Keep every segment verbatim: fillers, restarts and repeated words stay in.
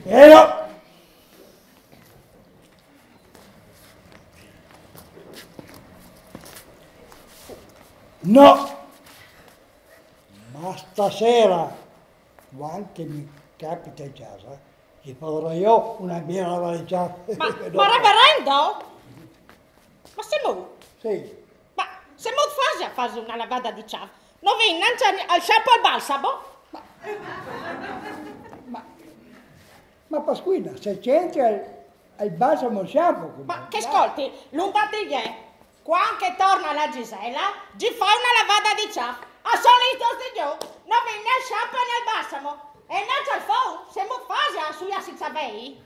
Però... No! Ma stasera, quando che mi capita in casa, gli farò io una bella valigia. Ma, ma reverendo? Ma se mu... Sì. Ma se mu fasia, fasia una lavada di ciaf, no vegni nanca al shampoo e al balsamo? Ma, ma, ma Pasquina, se c'entra il, il balsamo e il shampoo? Ma che scolti, l'un dì, quando che torna la Gisela, gli fai una lavada di ciaf. A son lis dôs di gnot, no vegni né al shampoo né al balsamo. E nanca al fon, se mu fasia, a suiâsi i cjavei.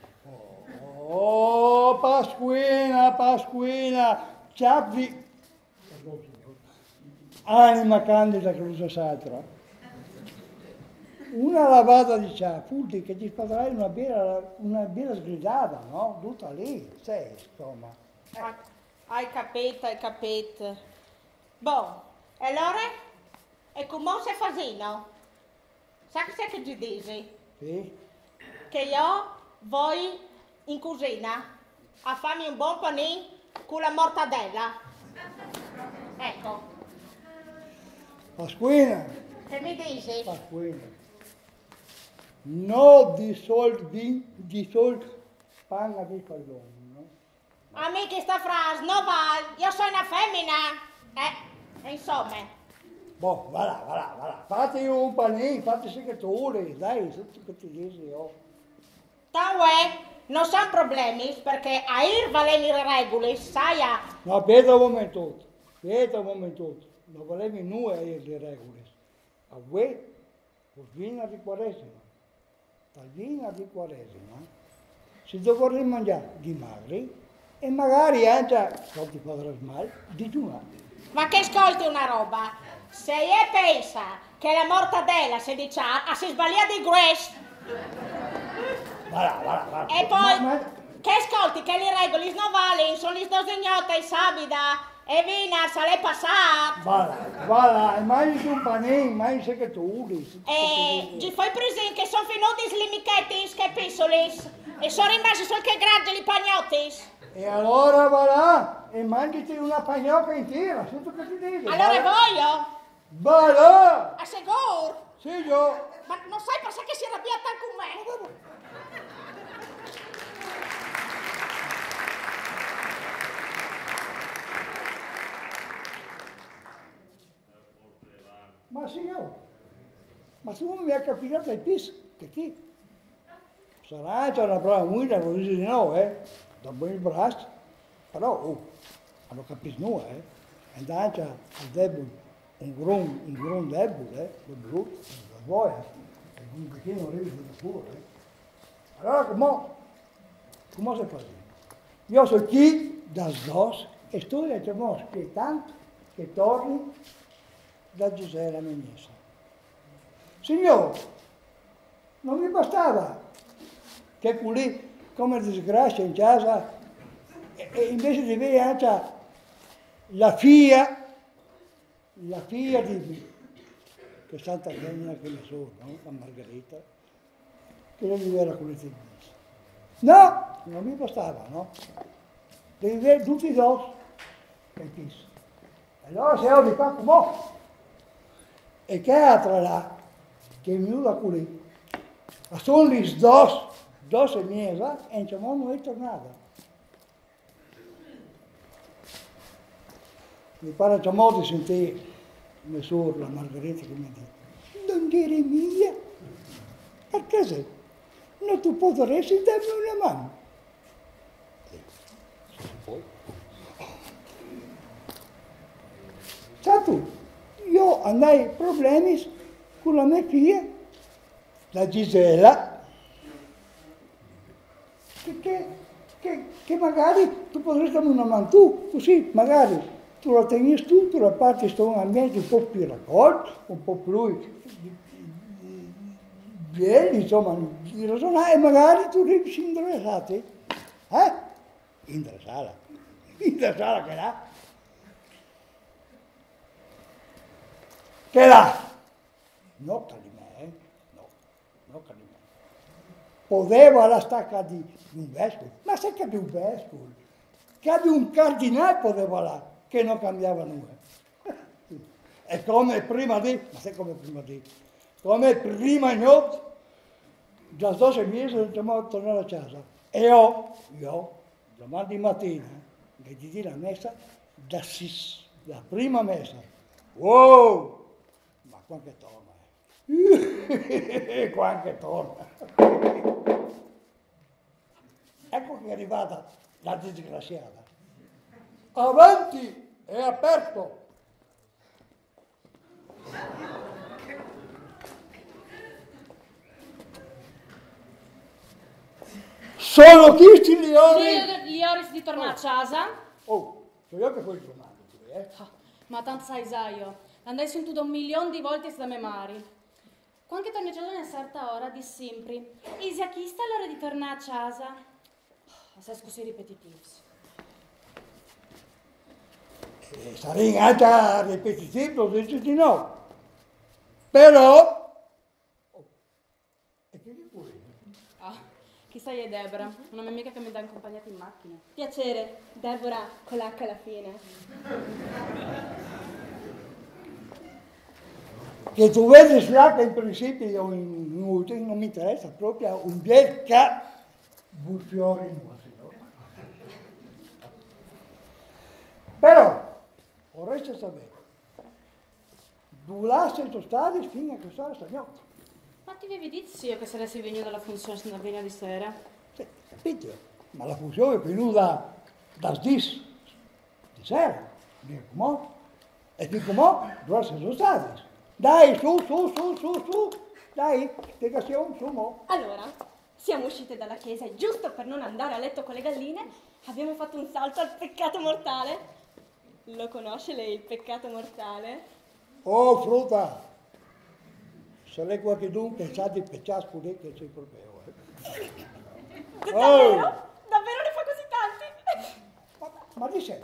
Oh, Pasquina, Pasquina, ciapi. Anima candida, croce sacra. Una lavada di ciaf, vûl dî che ti fasarai una bela, una bela sgridada, no? Duta lì, sì, insoma. Ah, ai capît, ai capît. Bon, e alore? E cumò se fasìno? Sâstu ce che ti disi? Sì. Che jo o voi in cusina a fâmi un bon panin cu la mortadela. Eco. Pasquina. Ce mi disis? Pasquina. No dissolvi, dissolvi pan a disfaldon, no? A mi cheste frase no vâl, jo o soi una femina. Eh, e insome. Bon, va là, va là, va là. Fâti un panin, fâti ce che tu vûs, dai, ce che ti disi jo. Tant vuê, no son problemis, parcè che o valìn lis regulis, sâstu. No, spiete un momenton, spiete un momenton. No valìn nuie lis regulis. Vuê, cusì no si pol jessi. Tal vin di Quaresima, si dovarès mangjâ di magri e magari ancja, se ti fadarès mâl, digiunâ. Ma che scolti una roba, se jê e pensa che la mortadela se dîs, a si sbalia di grues. Va là, va là, va là. E po, ma, ma che scolti, che lis regulis no valin, a son lis dôs di gnot, e je sabide. E vin, al è passât. Va là, va là, e mangjiti un panin, mangjiti ce che tu vûs. Eh, ti fâs presint che a son finudis lis michetis, chês pissulis, e a son rimessis sôl chês grancjis, lis pagnotis. E alore va là, e mangjiti una pagnoca intiera, sint ce che ti disi. Alore voi jo? Va là! Sigûr? Sì, jo. Ma no sai parcè che si rabia tant cun me. Ma sì, jo. Ma tu no mi âs capît dal pît, che ti... Sarà ancja una brava muina, no dîs di no, eh? Dal bon braç, però, oh, no capìs nuie, eh? E ancja al debul, un grum, un grum debul, eh? Debul, dal bon, eh? E comuncue chi no rivi a fâ, eh? Alore, cumò, cumò se fâs? Jo o soi chi, dal dôs, e o stoi ancjemò spietant che e torni la Gisela, mê gnece. Signôr, no mi bastava che culì come disgracia in cjasa, e, e invezit di vê ancja la fia, la fia di, che santa femina che ne so, no? La Margarita, che la viveva cun lis... No, no mi bastava, no? Li viveva ducj i dôs, capìs? E alore se jo di fâ cumò. E chê altra là, che e je vignude culì, a son lis dôs, dôs e mieze, e ancjemò no je tornade. Mi pâr ancjemò di sintî mê sûr, la Margarita, che mi dîs: «Don Gjeremia, par casê, no tu podaressis dâmi una man?» Sâstu, jo o ai problemis cu la mê fia, la Gisela, che, che, che, che magari tu podaressis dâmi una man tu, cussì magari tu la tegnis tu, tu la puartis in un ambient un pôc plui racolt, un pôc plui biel, insome, di rasonâ, e magari tu rivis a indresâti, eh? Indresâla. Indresâla chê là. Chê là. No, cari me, eh? No, no, cari me. Podeva la sta ca di un vescul, ma se ca di un vescul, ca di un cardinal podeva la, che no cambiava nulla. E come prima di, ma se come prima di, come prima gnot, da doce mesi no tornava a casa. E io, io, domani mattina, che ti di la messa, da sis, la prima messa. Wow! Ma quando che torna? Quando che torna? Ecco che è arrivata la disgraziata. Avanti, è aperto. Sono questi gli ori? Gli ori di tornare a casa. Oh, so io che fai il giornale, eh? Ah, ma tanto sai già io. L'andai sentito un milione di volte da me mari. Quando che torni a casa una certa ora, di sempre. Isia, questa è l'ora di tornare a casa. Sei così ripetitivo. Eh, sarei anche ripetitivo, dici di no. Però... E che pure? Ah, questa è Deborah, una mia amica che mi dà in compagnia in macchina. Piacere, Deborah, con l'H alla fine. Che tu vedi là che in principio io in, in, non mi interessa proprio un bel ca... Bufiori, no, signor. Però, vorrei sapere, dove sei stato fino a questa ora stanotte? Ma ti avevi detto io che saresti venuto alla funzione fino a venerdì sera? Sì, capito? Ma la funzione è venuta da dis di sera, dico, mo? E dico, mo, dove sei stato? Dai, su, su, su, su, su, dai, spiegazione, su, mo. Allora, siamo uscite dalla chiesa e giusto per non andare a letto con le galline, abbiamo fatto un salto al peccato mortale. Lo conosce lei il peccato mortale? Oh, frutta! Se l'è qualchedun che sa di peccià, scusate che c'è proprio, eh. Davvero? Oh! Davvero ne fa così tanti? Ma, ma dice...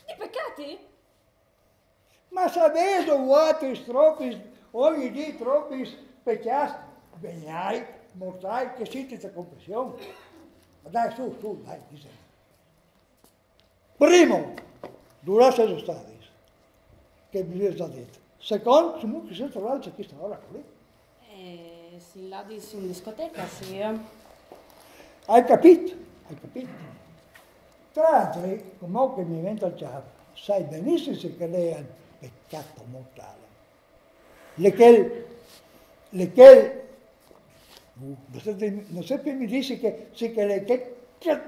Di peccati? Ma sapete voi troppi, ogni dì troppi pecciati, veniai, mortai, che sentite compressione? Ma dai, su, su, dai, dice. Primo, dove sei stato? Che vi ho già detto. Secondo, comunque si trova c'è questa ora qui. Eh, sì, là di, in discoteca, sì. Eh. Hai capito? Hai capito? Tra l'altro, come che mi venta il ciao, sai benissimo che lei è il peccato mortale. Le quel, le quel, uh, non sentite, non sentite mi dici che, sì, che le, che, che,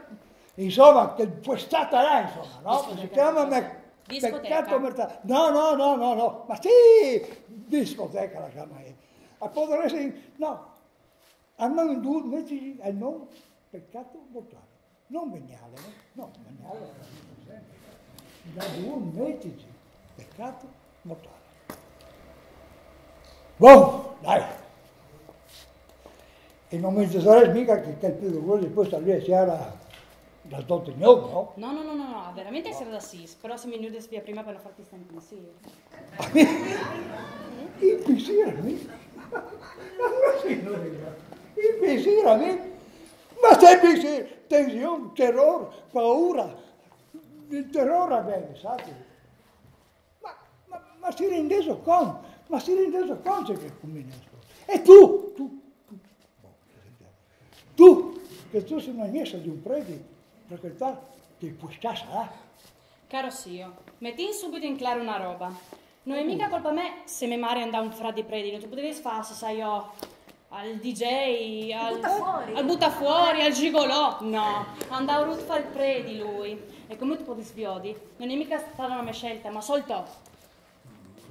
insomma, che può stata là, insomma, no? Discoteca, si chiama me, discoteca. Peccato mortale. No, no, no, no, no, ma sì, discoteca la chiama io. A poter essere, no, a non indurre, metti a non peccato mortale. Non veniale, eh? No, veniale. Da due mettiti, peccato mortale. Bon, dai. E non mi dicerai mica che quel più grosso poi sta lì a Sierra da tutti i giorni, no? No, no, no, no, no, veramente sarà da sis, però se mi nudes via prima per non farti stare in pensiero. In pensiero a me? Ma non si, non si, in pensiero a me? Ma sempre sì, tensione, terrore, paura, il terrore avere, sai? Ma, ma, ma si rendete conto? Ma si rendete conto che combina? E tu, tu, tu, tu, che tu sei una niesta di un prete, perché ti puoi stare, eh? Caro zio, mettimi subito in chiaro una roba. Non è mica colpa mia se me mare andà un fra di predi, non ti potevi fare, sai io, al D J, al, al buttafuori, al gigolò. No, andà rut fa il predi lui. E come tu puoi sviodi? Non è mica stata una mia scelta, ma soltanto.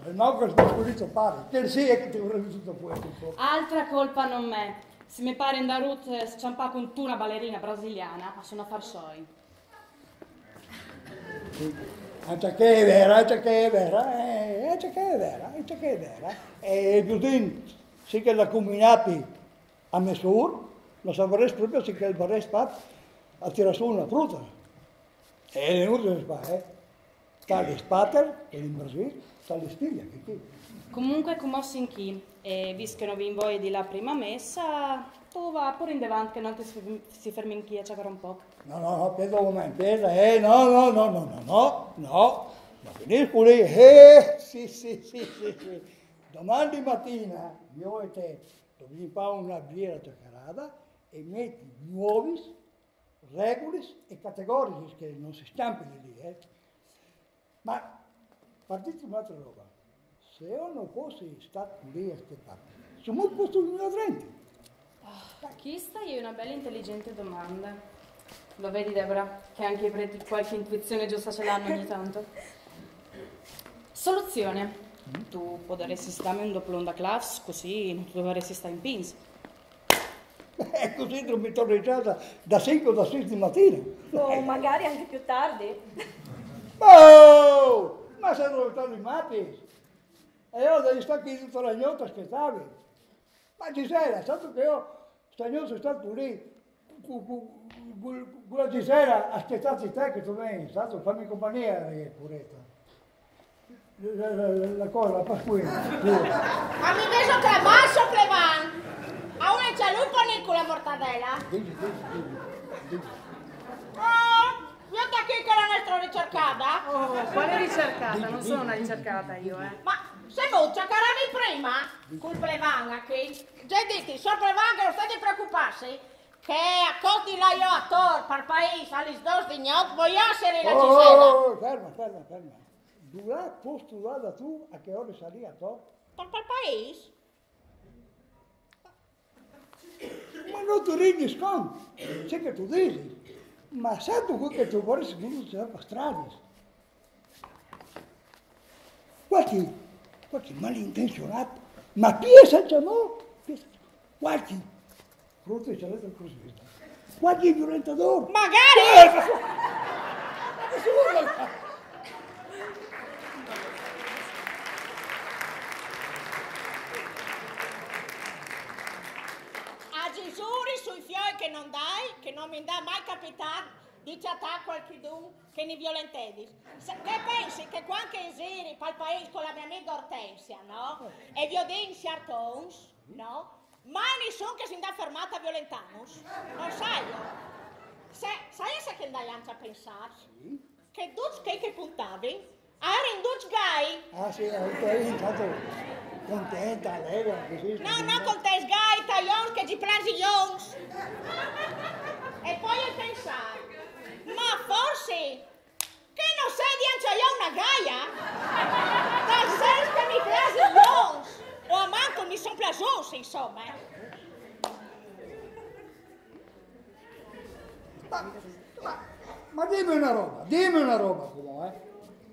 Eh, no, che sto pulito pare. Che sì, è che ti vorrei tutto questo. Altra colpa non me. Se me pare andà rut, eh, sciampà con tu una ballerina brasiliana, a sono affar soi. Anche che è vera, anche che è vera, eh, anche che è vera, anche che è vera. E Giudin, sì che l'ha combinati a me sur, non saprei proprio se che il vorrei fatto a tirare su una frutta. E è inutile fare, eh. Tal Spater, che in Brasil, tal Stiglia, che chi? Comunque, cumò sin chi, e vist che no vin voie di la prima messa, tu va pur indevant che noaltris si, si fermin chi a ciacarà un poc. No, no, no, speta un moment, speta, eh, no, no, no, no, no, no, no, no finisco lì, eh, sì, sì, sì, sì, sì. Doman di matina, io e te, dobbiamo fare una bella chiacchierata e metti nuovi regole e categorie che non si scampi di lì, eh. Ma partite un'altra roba. Se io non fossi stato lì a ste parti, sono posto in dentro. Ma questa è una bella intelligente domanda. Lo vedi, Deborah, che anche i preti qualche intuizione giusta ce l'hanno ogni tanto? Soluzione. Tu potresti darmi un doppelon da class, così non tu dovresti stare in pins. E così non mi torno in casa da cinque o da sei di mattina. O magari anche più tardi. Oh! Ma sono stati matti! E io devo stare qui tutta la notte a aspettare. Ma Gisela, sai che io stanotte sono stato lì con, con, con, con la Gisela, aspettati te che tu veni, stato fammi compagnia, eh, puretta. La, la, la, la cosa, la Pasquina. Ma mi vedo che la massa, Clevan! A una c'è lui con la mortadella? Dici, dici, dici, dici. Oh, io da chi che la nostra ricercata? Oh, quale ricercata? Non sono una ricercata io, eh. Ma se non cercavi prima, col Clevan, che già detto, signor Clevan, che non state preoccuparsi, che a costi là io a Tor, per paese, alle dodici di notte, voglio essere la Gisela. Oh, ferma, ferma, ferma. Dove posto vada tu, a che ore sarei a Tor? Per, per paese? Ma non ti rendi conto, sai che tu dici, ma sai tu che tu vorresti che non si fa strada? Qualche, qualche malintenzionato, ma pensa, ciò, pensa, qualche brutto, c'è detto così, qualche violentador. Magari! Ma che si vuole? A Gesù sui fioi che non dai, che non mi dà mai capitare di chattare qualchedun che ne violentedis. Che pensi che quando che giri pal paese con la mia amica Ortensia, no? E viodin certi uns, no? Mai nessun che si è fermato a violentarnos. Non sai, io. Se, sai se che andai anche a pensare? Che tutti che, che puntavin, erano tutti gay. Ah sì, è intanto contenta, allegra, così. No, no, con te sgai, taglions che ci presi ions. E poi a pensare, ma forse che non sei di anche io una gaia? Dal senso che mi presi ions. O a manco mi sono plasuti, insomma. Eh. Ma, ma, ma dimmi una roba, dimmi una roba, come, eh?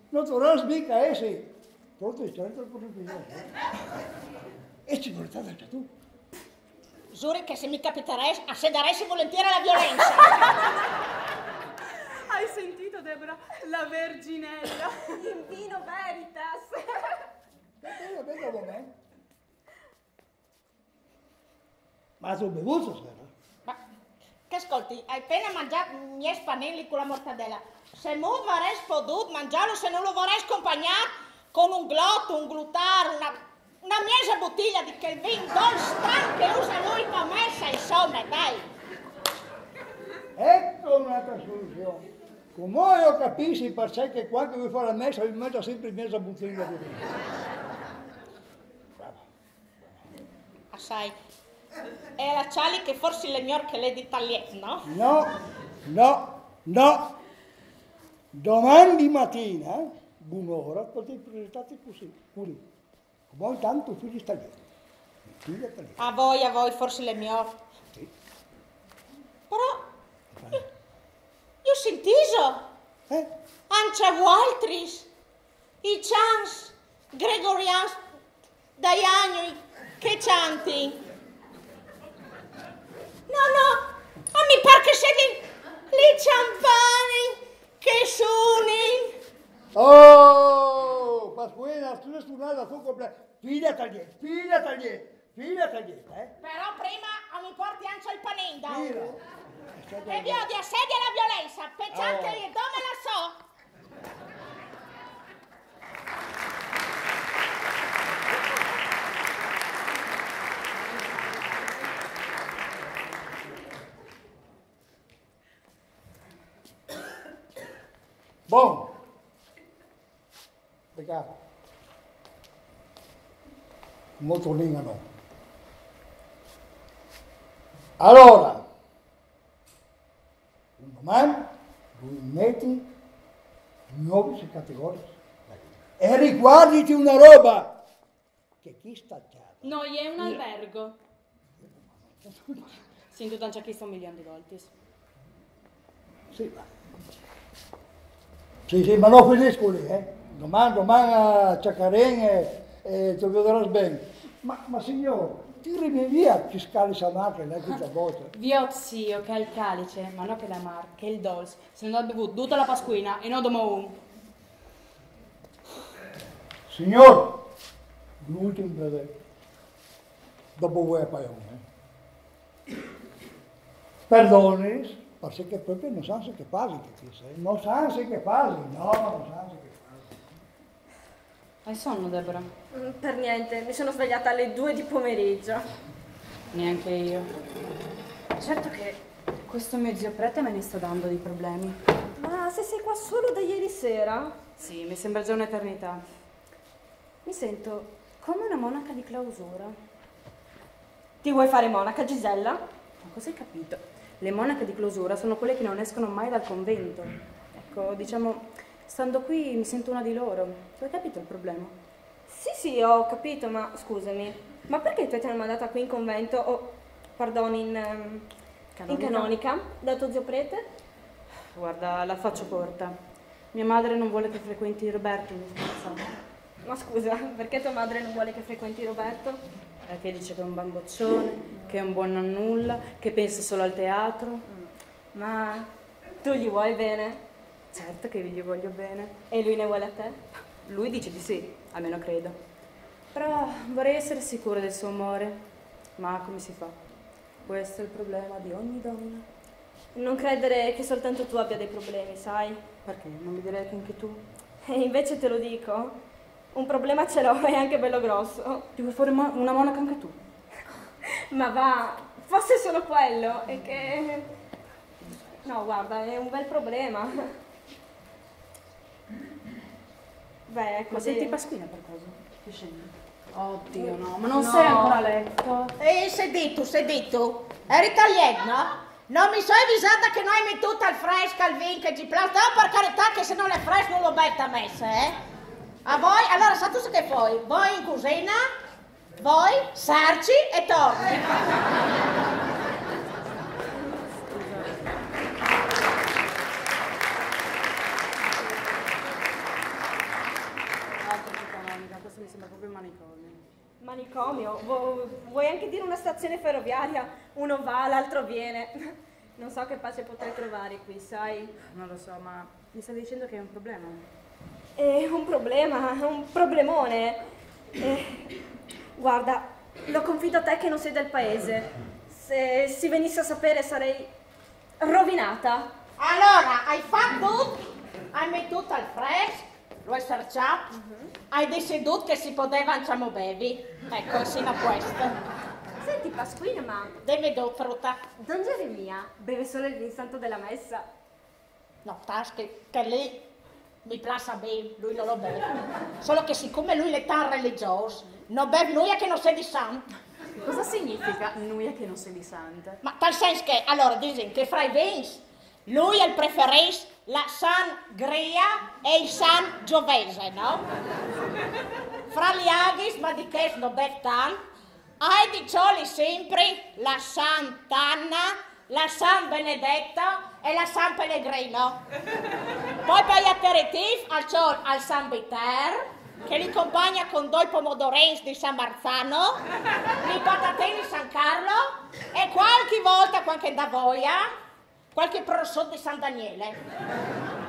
Non dovresti mica essere pronto il centro per il bisogno. E ci vuole stare anche tu. Giuri che se mi capitarei, assedarei volentieri la violenza. Hai sentito, Deborah? La verginella. In vino veritas. Bella, bella, va bene. Ma tu bevuto, sera? Ma che ascolti, hai appena mangiato i miei spanelli con la mortadella. Se non avrei potuto mangiarlo, se non lo avrei accompagnato con un glotto, un gluttar, una, una mezza bottiglia di quel vin dol stran che usa lui per messa, insomma, dai. Ecco un'altra soluzione. Come io capisco perché che quando vi fa la messa vi mangia sempre mezza bottiglia di vino. Assai. E la Ciali che forse l'è miglior che l'è di tagliet, no? No, no, no. Domani mattina, buon'ora, potete presentarti così, pure. Vuoi tanto figli italiani? Figli italiani. A voi, a voi, forse l'è miglior. Sì. Però, io sentiso, Eh? anche a voaltris, i chants gregorians dai agnui che chantin. No, no, ma mi par che siedi li ciampani che sunin. Oh, Pasquina, tu sei suonata tu completo. Figlia italiana, figlia italiana, figlia italiana, eh? Però prima mi porti anche il panino. Mira. E via di assedio alla violenza, pensate che io dove la so? Bon. Vinga. Molto meno. Allora, un domani, due metri, nuovi se categorici. E riguarditi una roba, che chi sta chiaro. No, è un albergo. Sento tanto che sto un milione di volte. Sì, ma... Sì, sì, ma non finisco lì, eh. Domani, domani a Ciacarene e ti vedrò bene. Ma, ma signor, tirami via che scali sanate, lei questa volta. Viot sì, ok, il calice, ma no che l'amar, che il dolce. Se non ho bevuto tutta la pasquina e non domo un. Signor, l'ultimo brevetto. Dopo voi a Paione. Perdoni, perché proprio non sa se che parli, che ti sei. Non sa se che parli, no, non sa se che parli. Hai sonno, Deborah? Mm, per niente, mi sono svegliata alle due di pomeriggio. Neanche io. Certo che questo mio zio prete me ne sta dando dei problemi. Ma se sei qua solo da ieri sera? Sì, mi sembra già un'eternità. Mi sento come una monaca di clausura. Ti vuoi fare monaca, Gisella? Ma cosa hai capito? Le monache di clausura sono quelle che non escono mai dal convento. Ecco, diciamo, stando qui mi sento una di loro. Tu hai capito il problema? Sì, sì, ho capito, ma scusami. Ma perché ti hanno mandata qui in convento? Oh, pardon, in, ehm, in canonica? Da tuo zio prete? Guarda, la faccio corta. Mia madre non vuole che frequenti Roberto, mi scherza. Ma scusa, perché tua madre non vuole che frequenti Roberto? Perché dice che è un bamboccione, che è un buon a nulla, che pensa solo al teatro. Ma tu gli vuoi bene? Certo che gli voglio bene. E lui ne vuole a te? Lui dice di sì, almeno credo. Però vorrei essere sicura del suo amore. Ma come si fa? Questo è il problema di ogni donna. Non credere che soltanto tu abbia dei problemi, sai? Perché? Non mi direi che anche tu? E invece te lo dico, un problema ce l'ho, e anche bello grosso. Ti vuoi fare mo- una monaca anche tu? Ma va, fosse solo quello, è che... No, guarda, è un bel problema. Beh, ecco. Ma senti Pasquina per caso? Che scende? Oddio, no, ma non no. Sei ancora a letto? Eh, sedito, sedito. Eri tagliendo? Non mi sono avvisata che noi mettuto al fresco, al vin, che ci plasta. No, per carità, che se non è fresco non lo betta messa, eh? A voi, allora, sa tu che fai? Voi in cucina, voi, sarci e torni. Questo mi sembra proprio un manicomio. Manicomio? Vuoi anche dire una stazione ferroviaria? Uno va, l'altro viene. Non so che pace potrei trovare qui, sai? Non lo so, ma mi stavi dicendo che è un problema. È un problema, un problemone. Eh, guarda, lo confido a te che non sei del paese. Se si venisse a sapere sarei rovinata. Allora, hai fatto tutto? Hai mettuto al fresco? Lo hai searchat? Hai decidut che si podeva anche bevi. Ecco, sino a questo. Senti, Pasquina, ma... Deve do frutta. Don Geremia beve solo il vin santo della messa. No, tasche, che lì mi plassa ben, lui non lo beve. Solo che siccome lui è tan religioso, non beve nulla che non sia di santo. Cosa significa nulla che non sia di santo? Ma tal sens che, allora, dicen che fra i vins Lui el prefereix la sangria e il san giovese, no? Fra li aghis, ma di chest no bev tant, hai di cioli simpri la sant'Anna, la san Benedetto e la san Pellegrino. Poi per i aperitif al ciol al san Bitter, che li compagna con doi pomodorens di San Marzano, li patatin di San Carlo e qualche volta, quando che dà voglia, qualche prosciutto di San Daniele.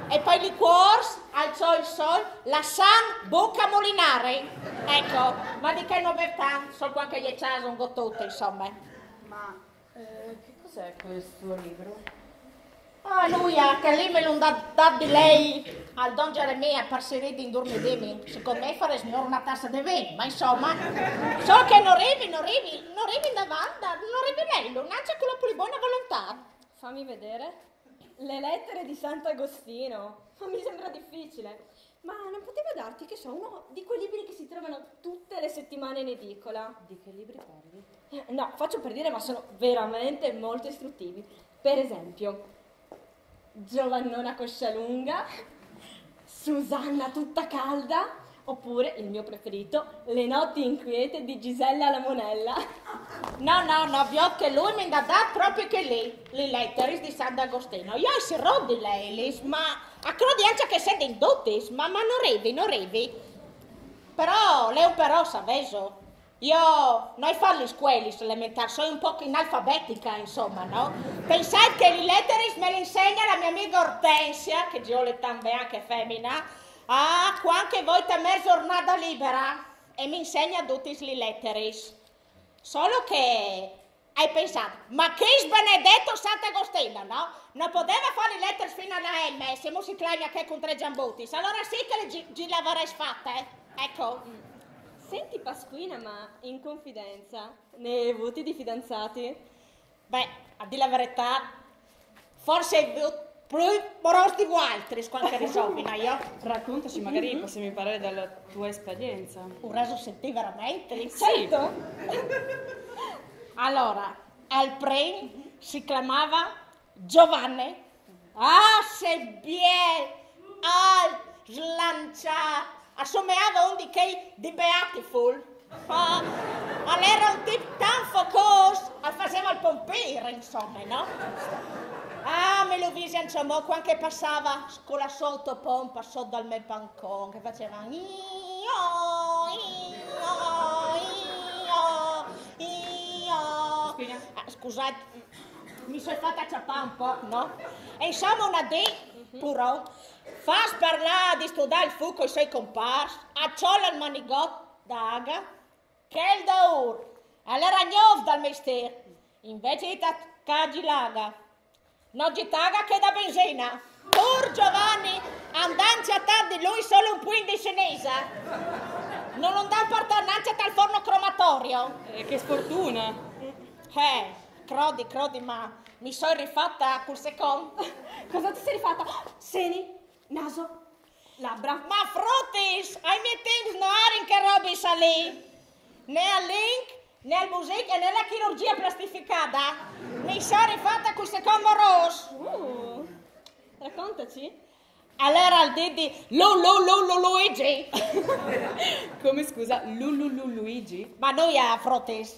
E poi liquors, al sol sol, la San Bocca Molinare. Ecco, ma di che non bev tant, sol quando che gli è ciaso un gotto, insomma. Ma eh, che cos'è questo libro? Ah, lui, ah, che lì me l'han dat, dat di lei al don Geremia per si ridi in dormidimi. Secondo me farei signor una tassa di vin, ma insomma. So che non arrivi, non arrivi, non arrivi in davanti, non arrivi meglio, non c'è quello più di buona volontà. Fammi vedere. Le lettere di Sant'Agostino. Ma mi sembra difficile. Ma non poteva darti, che so, uno di quei libri che si trovano tutte le settimane in edicola? Di che libri parli? Eh, no, faccio per dire, ma sono veramente molto istruttivi. Per esempio, Giovannona Coscialunga, Susanna tutta calda, oppure il mio preferito, Le notti inquiete di Gisella la Monella. No, no, no, viôt che lui mi ha dat proprio che lì, li letteris di Sant'Agostino. Jo i si rot di leilis, ma a crodi ancja che sedin dutis, ma, ma no rivi, no rivi. Però, l'è un però, savêso. Jo no i fat lis scuelis elementârs, soi un pôc analfabetica, insoma, no? Pensait che li letteris me li insegna la mia amiga Ortensia, che jo le tâs ben, che femina, ah, cuant che voi a mê zornada libera, e mi insegna dutis li letteris. Solo che ai pensât, ma chest benedeto Sant'Agostino, no? No podeva fâ li letteris fin a la M, se no si clagna che cun trê zambutis. Alora sì che li, li avarès fate, eh? Eco. Senti Pasquina, ma in confidenza, ne hai avuti di fidanzati? Beh, a dî la veretât, forsit i ai vûts plui morôs di vualtris cuant che eri zovina, jo. Raccontaci, magari possiamo imparare dalla tua esperienza. Volêso sintî verementri? Certo! Alora, al prin si clamava Giovanni. Ah, ce biel, alt, slançât, al someava un di chei di Beautiful. Ah, al era un tip tant focôs, al faseva il pompîr, insoma, no? Ah, mi lu visi ancjemò cuant che al passava cu la sô autopompa sot dal me bancon, che al faseva: "Io, io, io, io". Ah, scusait, mi soi fata cjapâ un pôc, no? E insoma, una dì, però, fâs par lâ a distudâ il fûc coi siei compars, al cjol il manigot da aga, chel daûr al era gnûf dal mistîr, invezit di tacâ la aga, no gitava che da benzina. Pûr Giovanni, andant a cjatâ di lui solo un puint di ceniza. No lu andant a puartâ nancje tal forno cromatorio. Eh, che sfortuna! Eh, crodi, crodi, ma mi soi rifata cul secont. Cosa ti sei rifatta? Seni, naso, labbra. Ma frutis, ai miei timps no erin chês robis li. Né il link, né il music e né la chirurgia plastificada. Mi soi rifata cul secont morôs. Uh, raccontaci. Alora al dì di Lu, Lu, Lu, Lu, Luigi. Come, scusa? Lu, Lu, Lu, Luigi? Ma lui, frutis,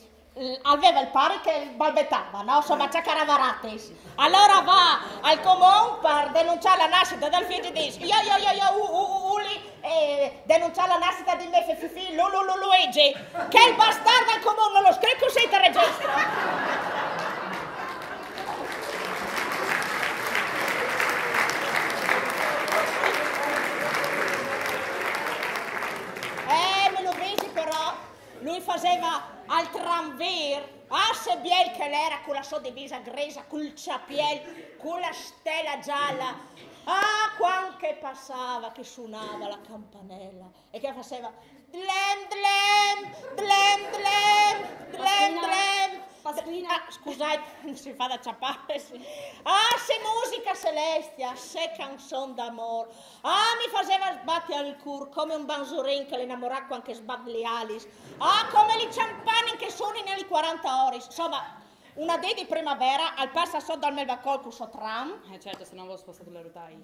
al veva il pari che al balbetava, no? Insoma, cjacarava ratis. Alora al va al comun par denunciâ la nassita dal fi e al dîs: "Io, io, io, io, u, u, u, Uli, eh, denunciâ la nassita di me fi, fi, fi, Lu, Lu, Lu, Luigi". Chel bastart dal comun no lu scrit cussì tal registri. Eh, mi lu visi però, lui faseva il tranvîr. Ah, ce biel che al era cu la sô divisa gresa, cul cjapiel, cu la stela zala. Ah, cuant che al passava, che al sunava la campanela e che al faseva dlem, dlem, dlem, dlem, dlem, dlem. Pasquina. Ah, scusait, mi soi fata cjapâ. Ah, ce musica celestia, ce cjançon d'amôr. Ah, mi faseva sbati il cûr come un banzurin che l'inamorât cuant che al sbat lis alis. Ah, come lis cjampanis che al sunin a lis cuaranta oris. Insoma, una dì di primavera al passa sot dal me balcon cul so tram. Eh, certo, se no vêso spostât la rutât.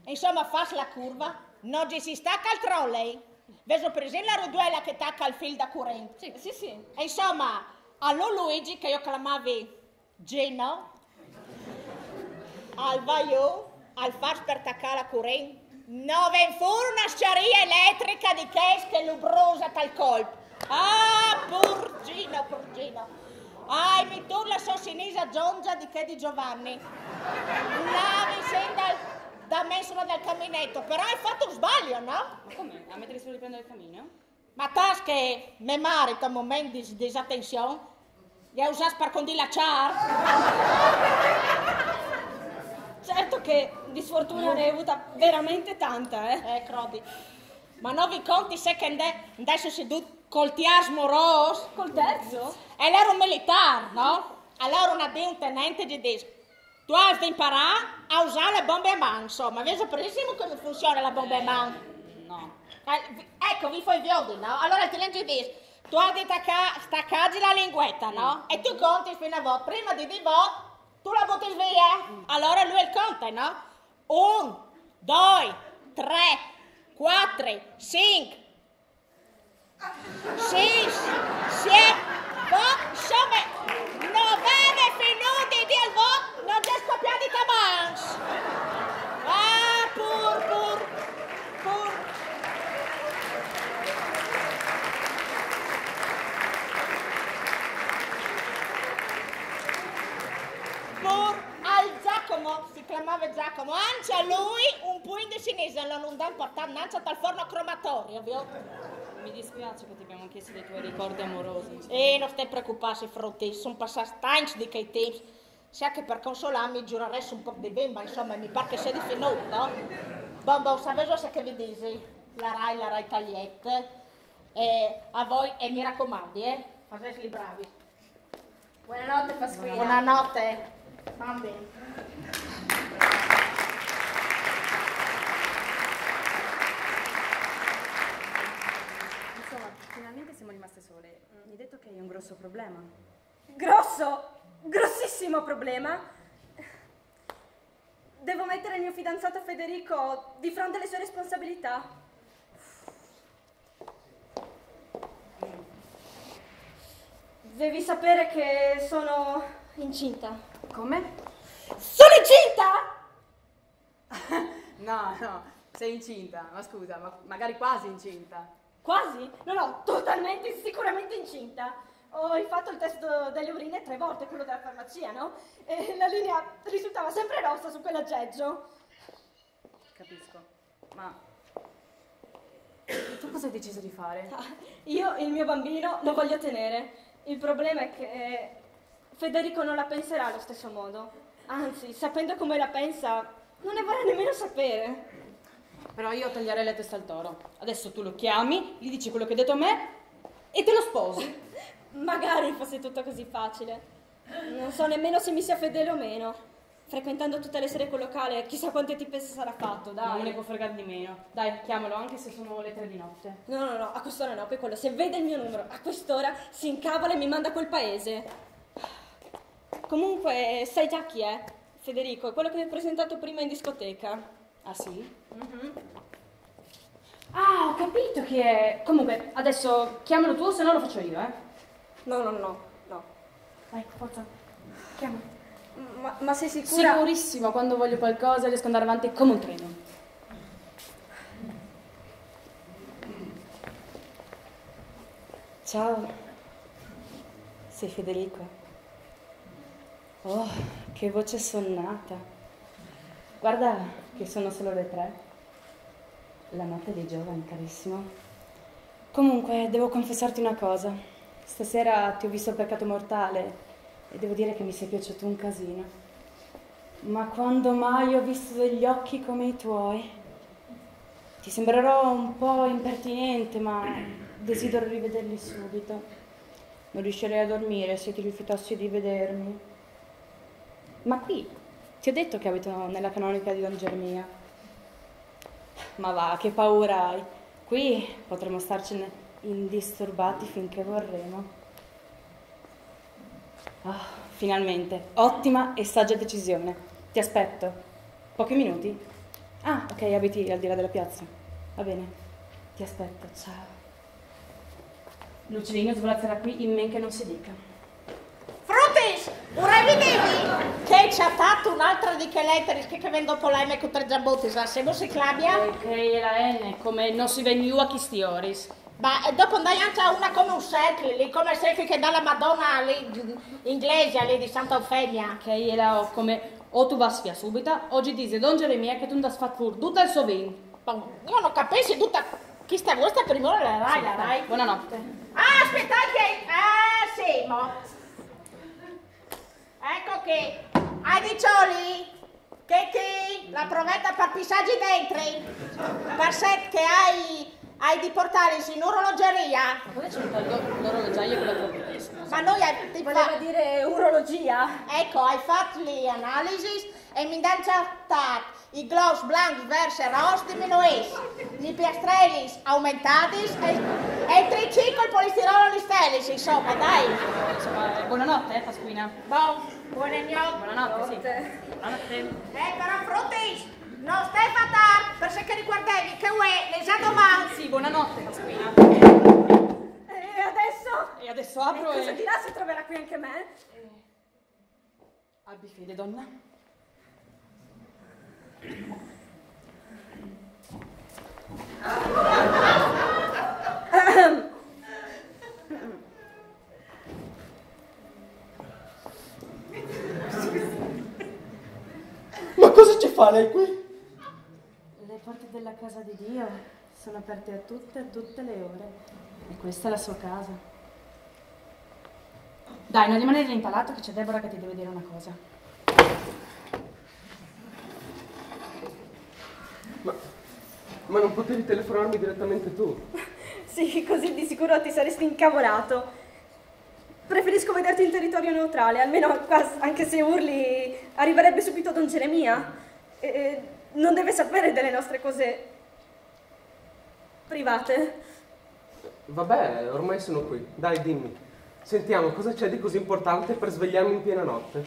Insoma, al fâs la curva, no gji si staca il trolley. Vêso presint la ruduela che al taca il fîl da curint? Sì, sì, sì. Insoma, al Lu Luigi, che jo o clamavi Gino, al va jù, al fâs par tacâ la curint, no ven fûr una scjaria eletrica di chês che lu brusa tal colp. Ah, pûr Gino, pûr Gino. Ai, mi tûr la sô ceniza zonza di chê di Giovanni. Là vicin dal, da mensula dal camineto, però ai fat un sbalio, no? Ma come? A metterli sul ripiano del camino? Ma tâs che me marit, a moments di disatenzion, i à usâts par condî la cjar. Certo che di sfortuna ne hai avuta veramente tanta, eh. Eh, crodi. Ma no vi conti ce che 'nd è, 'nd è sucedût cul tierç morôs. Cul terzo? E al era un militâr, no? Alora una dì un tenente gji dîs: Tu has de imparâ a usâ la bombe a man, insome. Vêso presissimo come funsione la bombe a man? No. Eh, vi- Eco, vi fâs viodi, no? Alore ti lenghi, tu âs de tacâ, stacâghi la linguete, no? E tu contis fin a vot, prime di dî vot, tu la butis vie. Alore lui al conte, no? Un, doi, trê, cuatri, cinc, sîs, siet, vot, insome, no veve finût di dî il vot, no gh'è scopiât i tabans. Ah, pur, pur, pur. Pur al Giacomo, si clamave Giacomo, ancje lui un puin di sinistre, no, no 'nd à impuartât nancje tal forno cromatorio, viôt? Mi dispiace che ti abbiamo chiesto dei tuoi ricordi amorosi. Eh, no stait a preocupâsi, Frutis, a son passâts tancj di chei timps. Sâstu che par consolâmi o zurarès un pôc di vin, ma insome, mi pâr che al sedi finût, no? Bon, bon, savêso ce che vi disi? La Rai, la Rai tal jet. E a voi, e mi racomandi, eh? Fasêts li bravis. Buonanotte, Pasquina. Buonanotte. Bambi. Insomma, finalmente siamo rimaste sole. Mi hai detto che hai un grosso problema. Grosso, grossissimo problema. Devo mettere il mio fidanzato Federico di fronte alle sue responsabilità. Devi sapere che sono incinta. Come? Sono incinta! No, no, sei incinta, ma scusa, ma magari quasi incinta. Quasi? No, no, totalmente, sicuramente incinta. Ho rifatto il test delle urine tre volte, quello della farmacia, no? E la linea risultava sempre rossa su quell'aggeggio. Capisco, ma tu cosa hai deciso di fare? Io il mio bambino lo voglio tenere. Il problema è che Federico non la penserà allo stesso modo. Anzi, sapendo come la pensa, non ne vorrà nemmeno sapere. Però io taglierei la testa al toro. Adesso tu lo chiami, gli dici quello che hai detto a me e te lo sposi. Magari fosse tutto così facile. Non so nemmeno se mi sia fedele o meno. Frequentando tutte le sere quel locale, chissà quante tipe si sarà fatto, dai. Non me ne può fregare di meno. Dai, chiamalo, anche se sono le tre di notte. No, no, no, a quest'ora no, che quello se vede il mio numero, a quest'ora si incavola e mi manda a quel paese. Comunque, sai già chi è? Federico, è quello che mi ha presentato prima in discoteca. Ah sì? Mhm. Ah, ho capito chi è. Comunque, adesso chiamalo tu, se no lo faccio io, eh. No, no, no, no. Vai, forza. Chiama. Ma, ma sei sicura? Sicurissima, quando voglio qualcosa riesco ad andare avanti come un treno. Ciao, sei Federico? Oh, che voce sonnata. Guarda che sono solo le tre. La notte dei giovani, carissimo. Comunque, devo confessarti una cosa. Stasera ti ho visto al peccato mortale e devo dire che mi sei piaciuto un casino. Ma quando mai ho visto degli occhi come i tuoi? Ti sembrerò un po' impertinente, ma desidero rivederli subito. Non riuscirei a dormire se ti rifiutassi di vedermi. Ma qui, ti ho detto che abito nella canonica di Don Germia. Ma va, che paura hai? Qui potremo starcene indisturbati finché vorremo. Ah, finalmente, ottima e saggia decisione. Ti aspetto. Pochi minuti? Ah, ok, abiti al di là della piazza. Va bene. Ti aspetto, ciao. L'uccellino svolazzerà qui in men che non si dica. Frutis, vorei dirvi che ci ha fatto un'altra di quelle lettere che, che vengo polemico tre zambotis, la se si cambia? Che è la N, come non si veniva a chi stioris. Ma e dopo andai anche a una come un cerchio, lì come cerchio che dalla Madonna lì, inglese, lì di Santa Eufemia. Che è la O, come o tu vas via subita, o gli dice Don Geremia che tu non fai fur tutto il suo vin. Bon, io non capisco tutta questa vostra primura la Rai, la Rai. Buonanotte. Ah, aspettate che... Ah, sì, mo. Ecco che. Hai di cioli? Che chi? La provetta per pisaggi dentro. Per set che hai, hai di portare in orologeria. Cosa c'entra l'orologiaio con la provetta? Ma noi ai, ti Voleva dire urologia. Ecco, ai fatto le analisi e mi danno accertato i globus blanchi verso rosso diminuisce, i piastrelli aumentati e, e il triciclo e il polistirolo li stelle, insomma, dai. Insomma, buonanotte, eh, Pasquina. Bon, buonanotte. Buonanotte, sì. Buonanotte. Eh, però frutis, non stai a fare, perché ricordevi che uè, le già domani. Sì, buonanotte, Pasquina. E adesso? E adesso apro Cosa e... dirà se troverà qui anche me? Abbi fede, donna. Ma cosa ci fa lei qui? Le porte della casa di Dio sono aperte a tutte, a tutte le ore. E questa è la sua casa. Dai, non rimanere lì impalato che c'è Deborah che ti deve dire una cosa. Ma, ma non potevi telefonarmi direttamente tu? Sì, così di sicuro ti saresti incavolato. Preferisco vederti in territorio neutrale, almeno qua, anche se urli, arriverebbe subito Don Geremia. E non deve sapere delle nostre cose private. Vabbè, ormai sono qui. Dai, dimmi. Sentiamo, cosa c'è di così importante per svegliarmi in piena notte?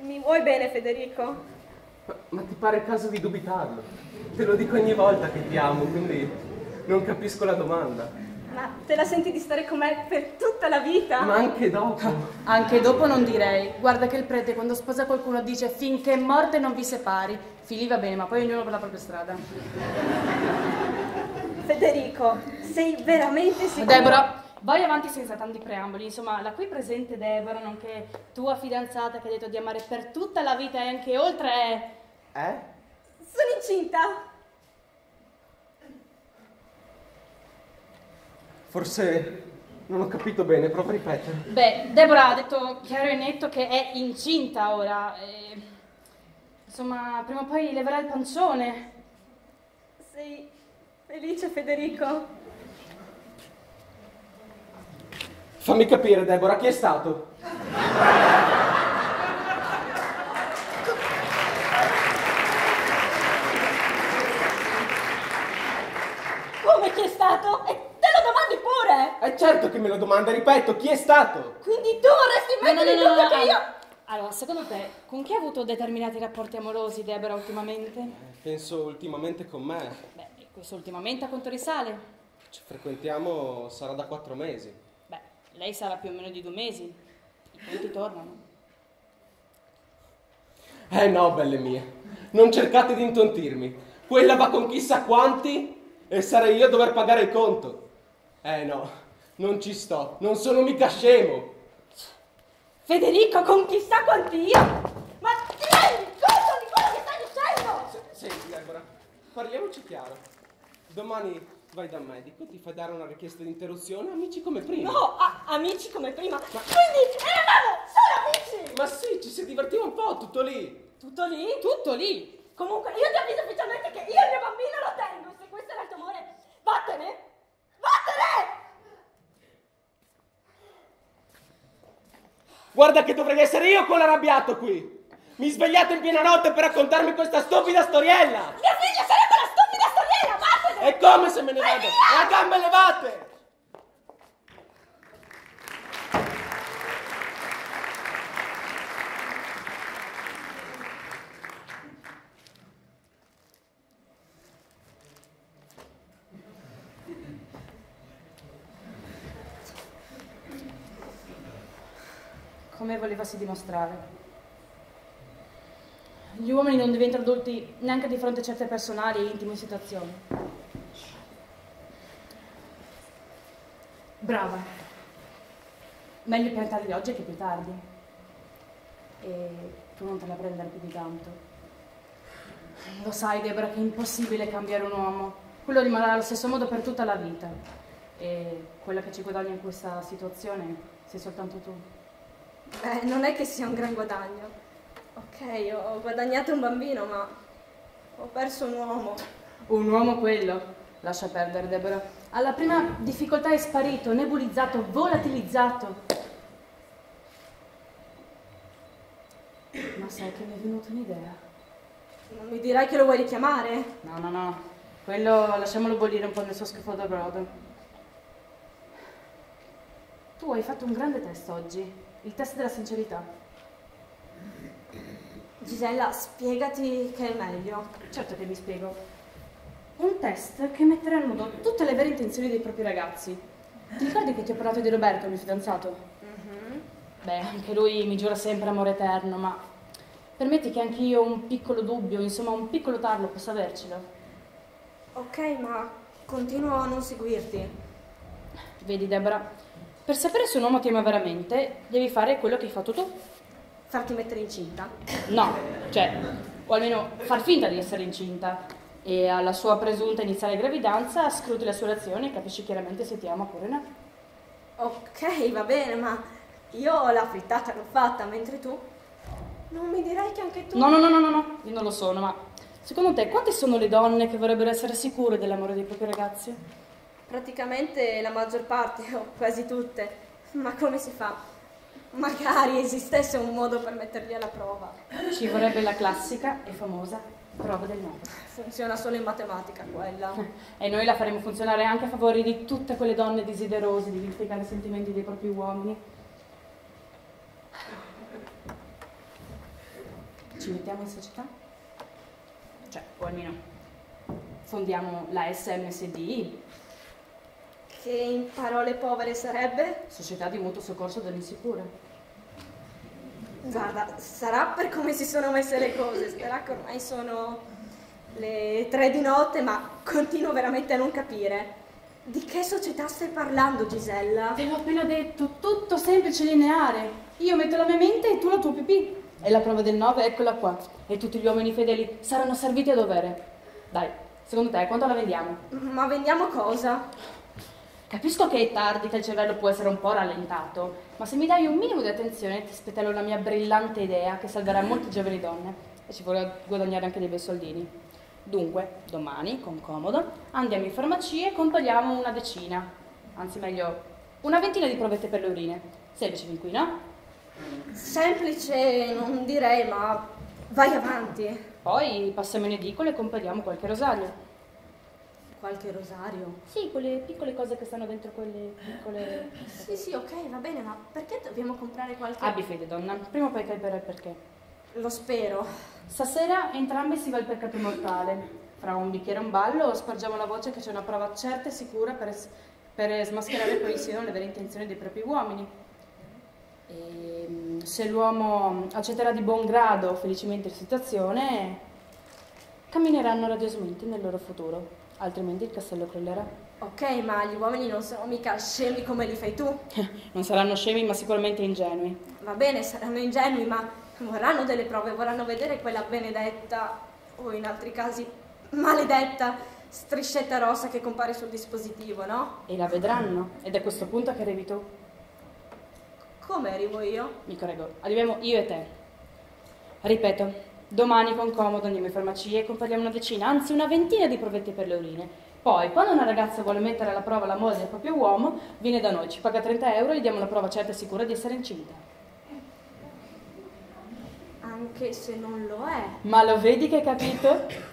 Mi vuoi bene, Federico? Ma, ma ti pare il caso di dubitarlo? Te lo dico ogni volta che ti amo, quindi non capisco la domanda. Ma te la senti di stare con me per tutta la vita? Ma anche dopo. Anche dopo non direi. Guarda che il prete quando sposa qualcuno dice: "Finché morte non vi separi". Fili va bene, ma poi ognuno per la propria strada. Federico, sei veramente sicuro? Deborah, vai avanti senza tanti preamboli. Insomma, la qui presente Deborah, nonché tua fidanzata che ha detto di amare per tutta la vita e anche oltre, è... Eh? Sono incinta. Forse non ho capito bene, prova a ripetere. Beh, Deborah ha detto chiaro e netto che è incinta ora. E, insomma, prima o poi leverà il pancione. Sei felice, Federico? Fammi capire, Deborah, chi è stato? Come chi è stato? E te lo domandi pure! È certo che me lo domanda, ripeto, chi è stato? Quindi tu vorresti mettere in dubbio che io... Allora, secondo te, con chi ha avuto determinati rapporti amorosi Deborah ultimamente? Penso ultimamente con me. Beh, questo ultimamente a quanto risale? Ci frequentiamo, sarà da quattro mesi. Beh, lei sarà più o meno di due mesi. I conti tornano. Eh no, belle mie, non cercate di intontirmi. Quella va con chissà quanti e sarei io a dover pagare il conto. Eh no, non ci sto, non sono mica scemo. Federico, con chissà quanti io? Ma ti rendi conto di quello che stai dicendo? Senti, Deborah, parliamoci chiaro. Domani vai dal medico, ti fai dare una richiesta di interruzione, amici come prima. No, a- amici come prima. Quindi eravamo solo amici! Ma sì, ci si divertiva un po', tutto lì. Tutto lì? Tutto lì! Comunque, io ti avviso ufficialmente che io il mio bambino lo tengo, se questo era il tuo amore. Vattene! Vattene! Guarda che dovrei essere io quello arrabbiato qui. Mi svegliate in piena notte per raccontarmi questa stupida storiella. Mio figlio sarebbe una stupida storiella, vattene! E come se me ne vado? A gambe levate! Come volevasi dimostrare? Gli uomini non diventano adulti neanche di fronte a certe personali e intime situazioni. Brava. Meglio piantarli oggi che più tardi. E tu non te la prendere più di tanto. Lo sai, Deborah, che è impossibile cambiare un uomo. Quello rimarrà allo stesso modo per tutta la vita. E quella che ci guadagna in questa situazione sei soltanto tu. Beh, non è che sia un gran guadagno. Ok, ho guadagnato un bambino, ma ho perso un uomo. Un uomo quello? Lascia perdere, Deborah. Alla prima difficoltà è sparito, nebulizzato, volatilizzato. Ma sai che mi è venuta un'idea? Non mi dirai che lo vuoi richiamare? No, no, no. Quello lasciamolo bollire un po' nel suo schifoso brodo. Tu hai fatto un grande test oggi, il test della sincerità. Gisella, spiegati che è meglio. Certo che mi spiego. Un test che metterà in modo tutte le vere intenzioni dei propri ragazzi. Ti ricordi che ti ho parlato di Roberto, il mio fidanzato? Mhm. Beh, anche lui mi giura sempre amore eterno, ma permetti che anch'io ho un piccolo dubbio, insomma, un piccolo tarlo possa avercelo. Ok, ma continuo a non seguirti. Vedi, Deborah, per sapere se un uomo ti ama veramente, devi fare quello che hai fatto tu. Farti mettere incinta? No, cioè, o almeno far finta di essere incinta. E alla sua presunta iniziale gravidanza scruti la sua reazione e capisci chiaramente se ti ama oppure no. Ok, va bene, ma io la frittata l'ho fatta, mentre tu? Non mi dirai che anche tu... No, no, no, no, no, no, io non lo sono, ma secondo te quante sono le donne che vorrebbero essere sicure dell'amore dei propri ragazzi? Praticamente la maggior parte, o quasi tutte. Ma come si fa? Magari esistesse un modo per metterli alla prova. Ci vorrebbe la classica e famosa prova del nove. Funziona solo in matematica quella. E noi la faremo funzionare anche a favore di tutte quelle donne desiderose di verificare i sentimenti dei propri uomini. Ci mettiamo in società? Cioè, o almeno fondiamo la S M S D I. Che in parole povere sarebbe? Società di mutuo soccorso dell'insicura. Guarda, sarà per come si sono messe le cose, sarà che ormai sono le tre di notte, ma continuo veramente a non capire. Di che società stai parlando, Gisella? Te l'ho appena detto, tutto semplice e lineare. Io metto la mia mente e tu la tua pipì. E la prova del nove, eccola qua. E tutti gli uomini fedeli saranno serviti a dovere. Dai, secondo te quanto la vendiamo? Ma vendiamo cosa? Capisco che è tardi, che il cervello può essere un po' rallentato, ma se mi dai un minimo di attenzione ti spetello la mia brillante idea che salverà molte giovani donne e ci vorrà guadagnare anche dei bei soldini. Dunque, domani, con comodo, andiamo in farmacia e compriamo una decina, anzi meglio, una ventina di provette per le urine. Semplice fin qui, no? Semplice non direi, ma vai avanti. Poi passiamo in edicola e compriamo qualche rosario. Qualche rosario? Sì, quelle piccole cose che stanno dentro quelle piccole... Sì, sì, ok, va bene, ma perché dobbiamo comprare qualche... Abbi fede, donna, prima o poi capirà il perché. Lo spero. Stasera entrambe si va al peccato mortale. Fra un bicchiere e un ballo spargiamo la voce che c'è una prova certa e sicura per, per smascherare poi insieme le vere intenzioni dei propri uomini. E, mm, se l'uomo accetterà di buon grado felicemente la situazione, cammineranno radiosamente nel loro futuro, altrimenti il castello crollerà. Ok, ma gli uomini non sono mica scemi come li fai tu. Non saranno scemi, ma sicuramente ingenui. Va bene, saranno ingenui, ma vorranno delle prove, vorranno vedere quella benedetta, o in altri casi maledetta, striscetta rossa che compare sul dispositivo, no? E la vedranno, ed è a questo punto che arrivi tu. Come arrivo io? Mi correggo, arriviamo io e te. Ripeto, domani con comodo andiamo in farmacia e compriamo una decina, anzi una ventina di provette per le urine. Poi, quando una ragazza vuole mettere alla prova l'amore del proprio uomo, viene da noi, ci paga trenta euro e gli diamo la prova certa e sicura di essere incinta. Anche se non lo è. Ma lo vedi che hai capito?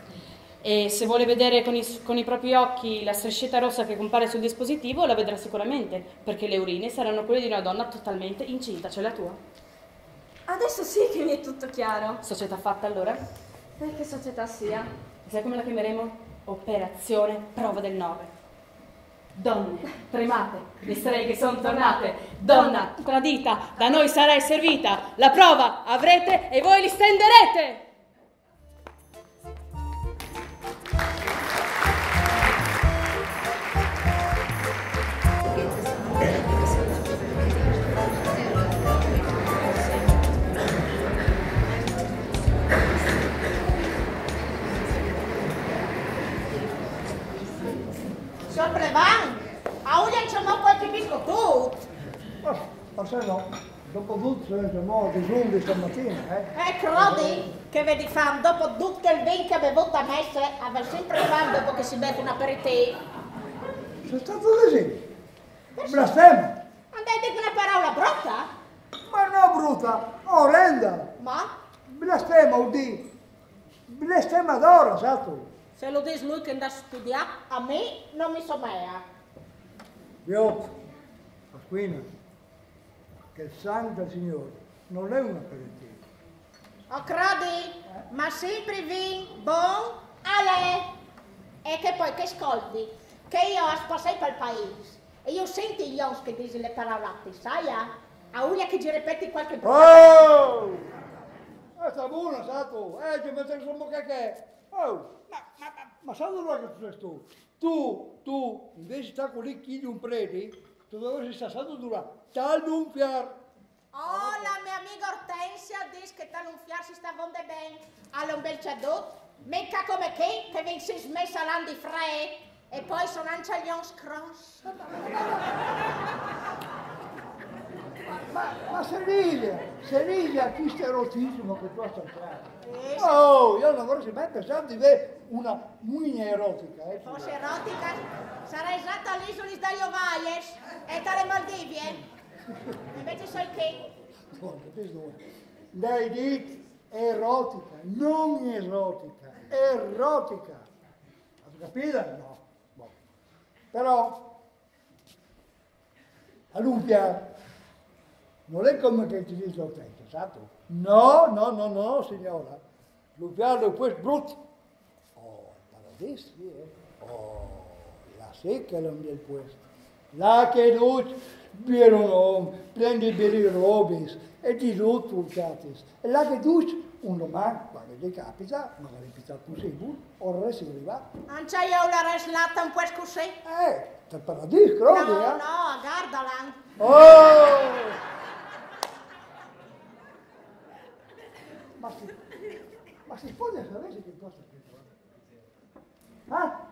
E se vuole vedere con i, con i propri occhi la striscetta rossa che compare sul dispositivo, la vedrà sicuramente, perché le urine saranno quelle di una donna totalmente incinta, cioè la tua. Adesso sì che mi è tutto chiaro. Società fatta allora? E che società sia? Sai come la chiameremo? Operazione prova del nove. Donne, tremate, le streghe sono tornate. Donna tradita, da noi sarai servita. La prova avrete e voi li stenderete. Signor Prevan, a ulla ci ho qualche biscotto? Oh, ma se no, dopo tutto, eh, siamo alle undici stamattina, eh? Eh, crodi che vedi fam, dopo tutto il vin che ha bevuto a messe, aveva sempre fam dopo che si beve un aperitivo. Cosa stai dicendo? Blasfema! Andai a dir una parola brutta? Ma no brutta, orrenda! Ma? Blasfema, vuol dire. Blasfemadora, sa tu? Se lo dis lui che andà a studiare, a me non mi somea. Io, Pasquina, che il sangue del Signore non è una parentina. Ho crodi, ma sempre vin bon a lei. E che poi che scolti, che io ho spassai per il paese e io senti gli ons che dici le parolate, sai? A ulia che ci ripeti qualche... Oh! Eh, sta buona, sa tu? Eh, ci metti insomma che che... Oh, ma, ma, ma, ma sa dove che tu sei tu? Tu, tu, invece sta con lì chi di un preti, tu dovresti stare santo dura, tal un fiar. Oh, la mia amiga Ortensia dice che tal un fiar si sta vonde ben. Allora un bel ciadut, mica come che, che vin si smessa l'an di fre, e poi sono anche agli ons cross. Ma, ma Senilia, Senilia, questo erotismo che tu hai cercato. Eh, sì. Oh, io non avrei mai pensato di avere una muina erotica. Eh, forse erotica, sarei stata all'isola delle Ovaies e dalle Maldive. Invece so che... Dai, dit erotica, non erotica, erotica. Hai capito? No. Bon. Però, allora, non è come che ti dice l'Ortensia, sa tu? No, no, no, no, signora. L'Upiar l'è un puest brut. Oh, il paradis, sì, eh. Oh, là sì che l'è un bel puest. Là che ducj, vero, no, prendi beli robis e di tutto, catis. E là che ducj, un doman, quando ti capita, magari più tardi possibile, o resti arrivato. Anche io la restata un po' così. Eh, il paradis, crodi, no, eh? No, guardala. Oh! Ma si, ma si può sapere che cosa che... Ah?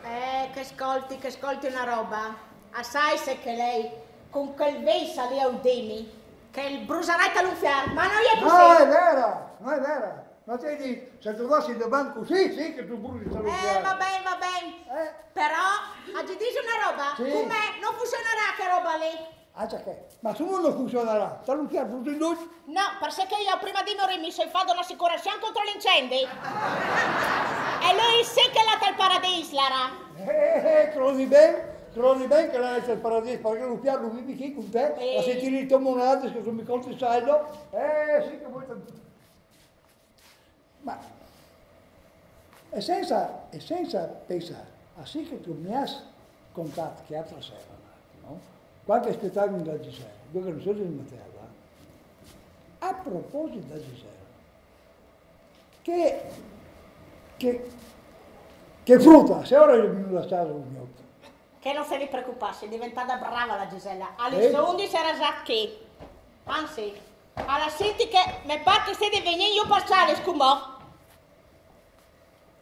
Eh, che scolti, che scolti una roba. Assai se che lei, con quel vei salì a Udini, che il brusarai tal un fiar, ma non è così. No, è vera, non è vera. Ma te dici, se tu vas in banco, sì, sì che tu brusi tal un fiar. Eh, va ben, va ben. Eh? Però, oggi dici una roba, sì, come non funzionerà che roba lì? Ah, già che. Ma tu non funzionerà, tal un fiar brusi lui? No, perché io prima di morire mi sono fatto un'assicurazione contro l'incendi. E lui sì che l'ha tal paradis, Lara. Eh, eh, crodi ben, crodi ben che l'ha tal paradis, perché l'Upiar lo vivi qui con te, eh, a sentire i tuoi monati che sono mi conti saldo. Eh, sì che vuoi tanto. Ma e senza, e senza pensare, ah sì che tu mi hai contato che altra sera, no? Qualche spettacolo da Gisela, io che non sono in Matera, a proposito da Gisela, che, che, che frutta, se ora io mi lasciavo un minuto. Che non se vi preoccupasse, è diventata brava la Gisela. Alle eh? undici era già qui. Anzi, alla senti che mi pare che stai venendo io per ciale, scumò.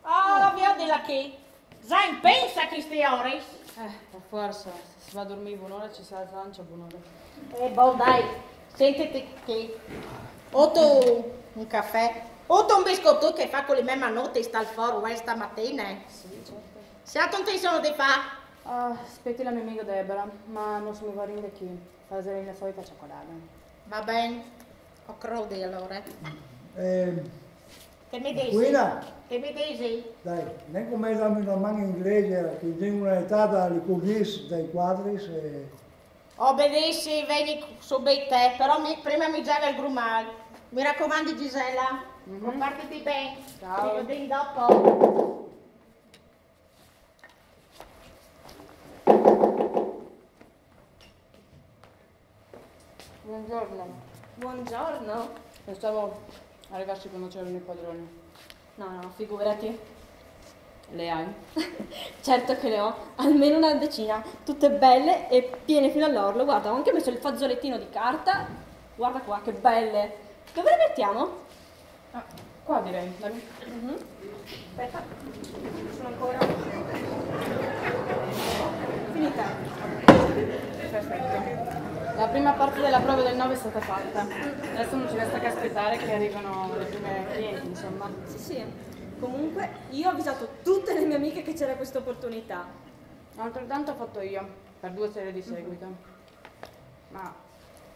Oh, la vedi là che già in pensa queste ore. Eh, per forza, se si va a dormire buon'ora ci si alza anche a buon'ora. E eh, bon, dai, sentiti che o tu un caffè, o tu un biscotto che fa con le mie manotte sta al foro, eh, stamattina. Sì, certo. Siamo in intenzione di fare. Ah, aspetti la mia amica Debra, ma non si muoverà da qui. Farà la solita cioccolata. Va ben, ho crodi allora. Eh, che mi dici? Quella? Che mi dici? Dai, non come darmi una mano in iglesia, che tengo una età dalle cugis, dai quadri, se... Oh, benissimo, veni subito, eh, però mi, prima mi gioca il grumal. Mi raccomando, Gisela, mm-hmm. Comportati bene. Ciao. Ci vediamo dopo. Buongiorno. Buongiorno. Pensavo arrivassi quando c'erano i padroni. No, no, figurati. Le hai? Certo che le ho, almeno una decina, tutte belle e piene fino all'orlo. Guarda, ho anche messo il fazzolettino di carta. Guarda qua, che belle. Dove le mettiamo? Ah, qua direi, dai. Mhm. Aspetta, ci sono ancora. Finita. Perfetto. La prima parte della prova del nove è stata fatta. Adesso non ci resta che aspettare che arrivino le prime clienti, insomma. Sì, sì. Comunque, io ho avvisato tutte le mie amiche che c'era questa opportunità. Altrettanto ho fatto io, per due sere di seguito. Ma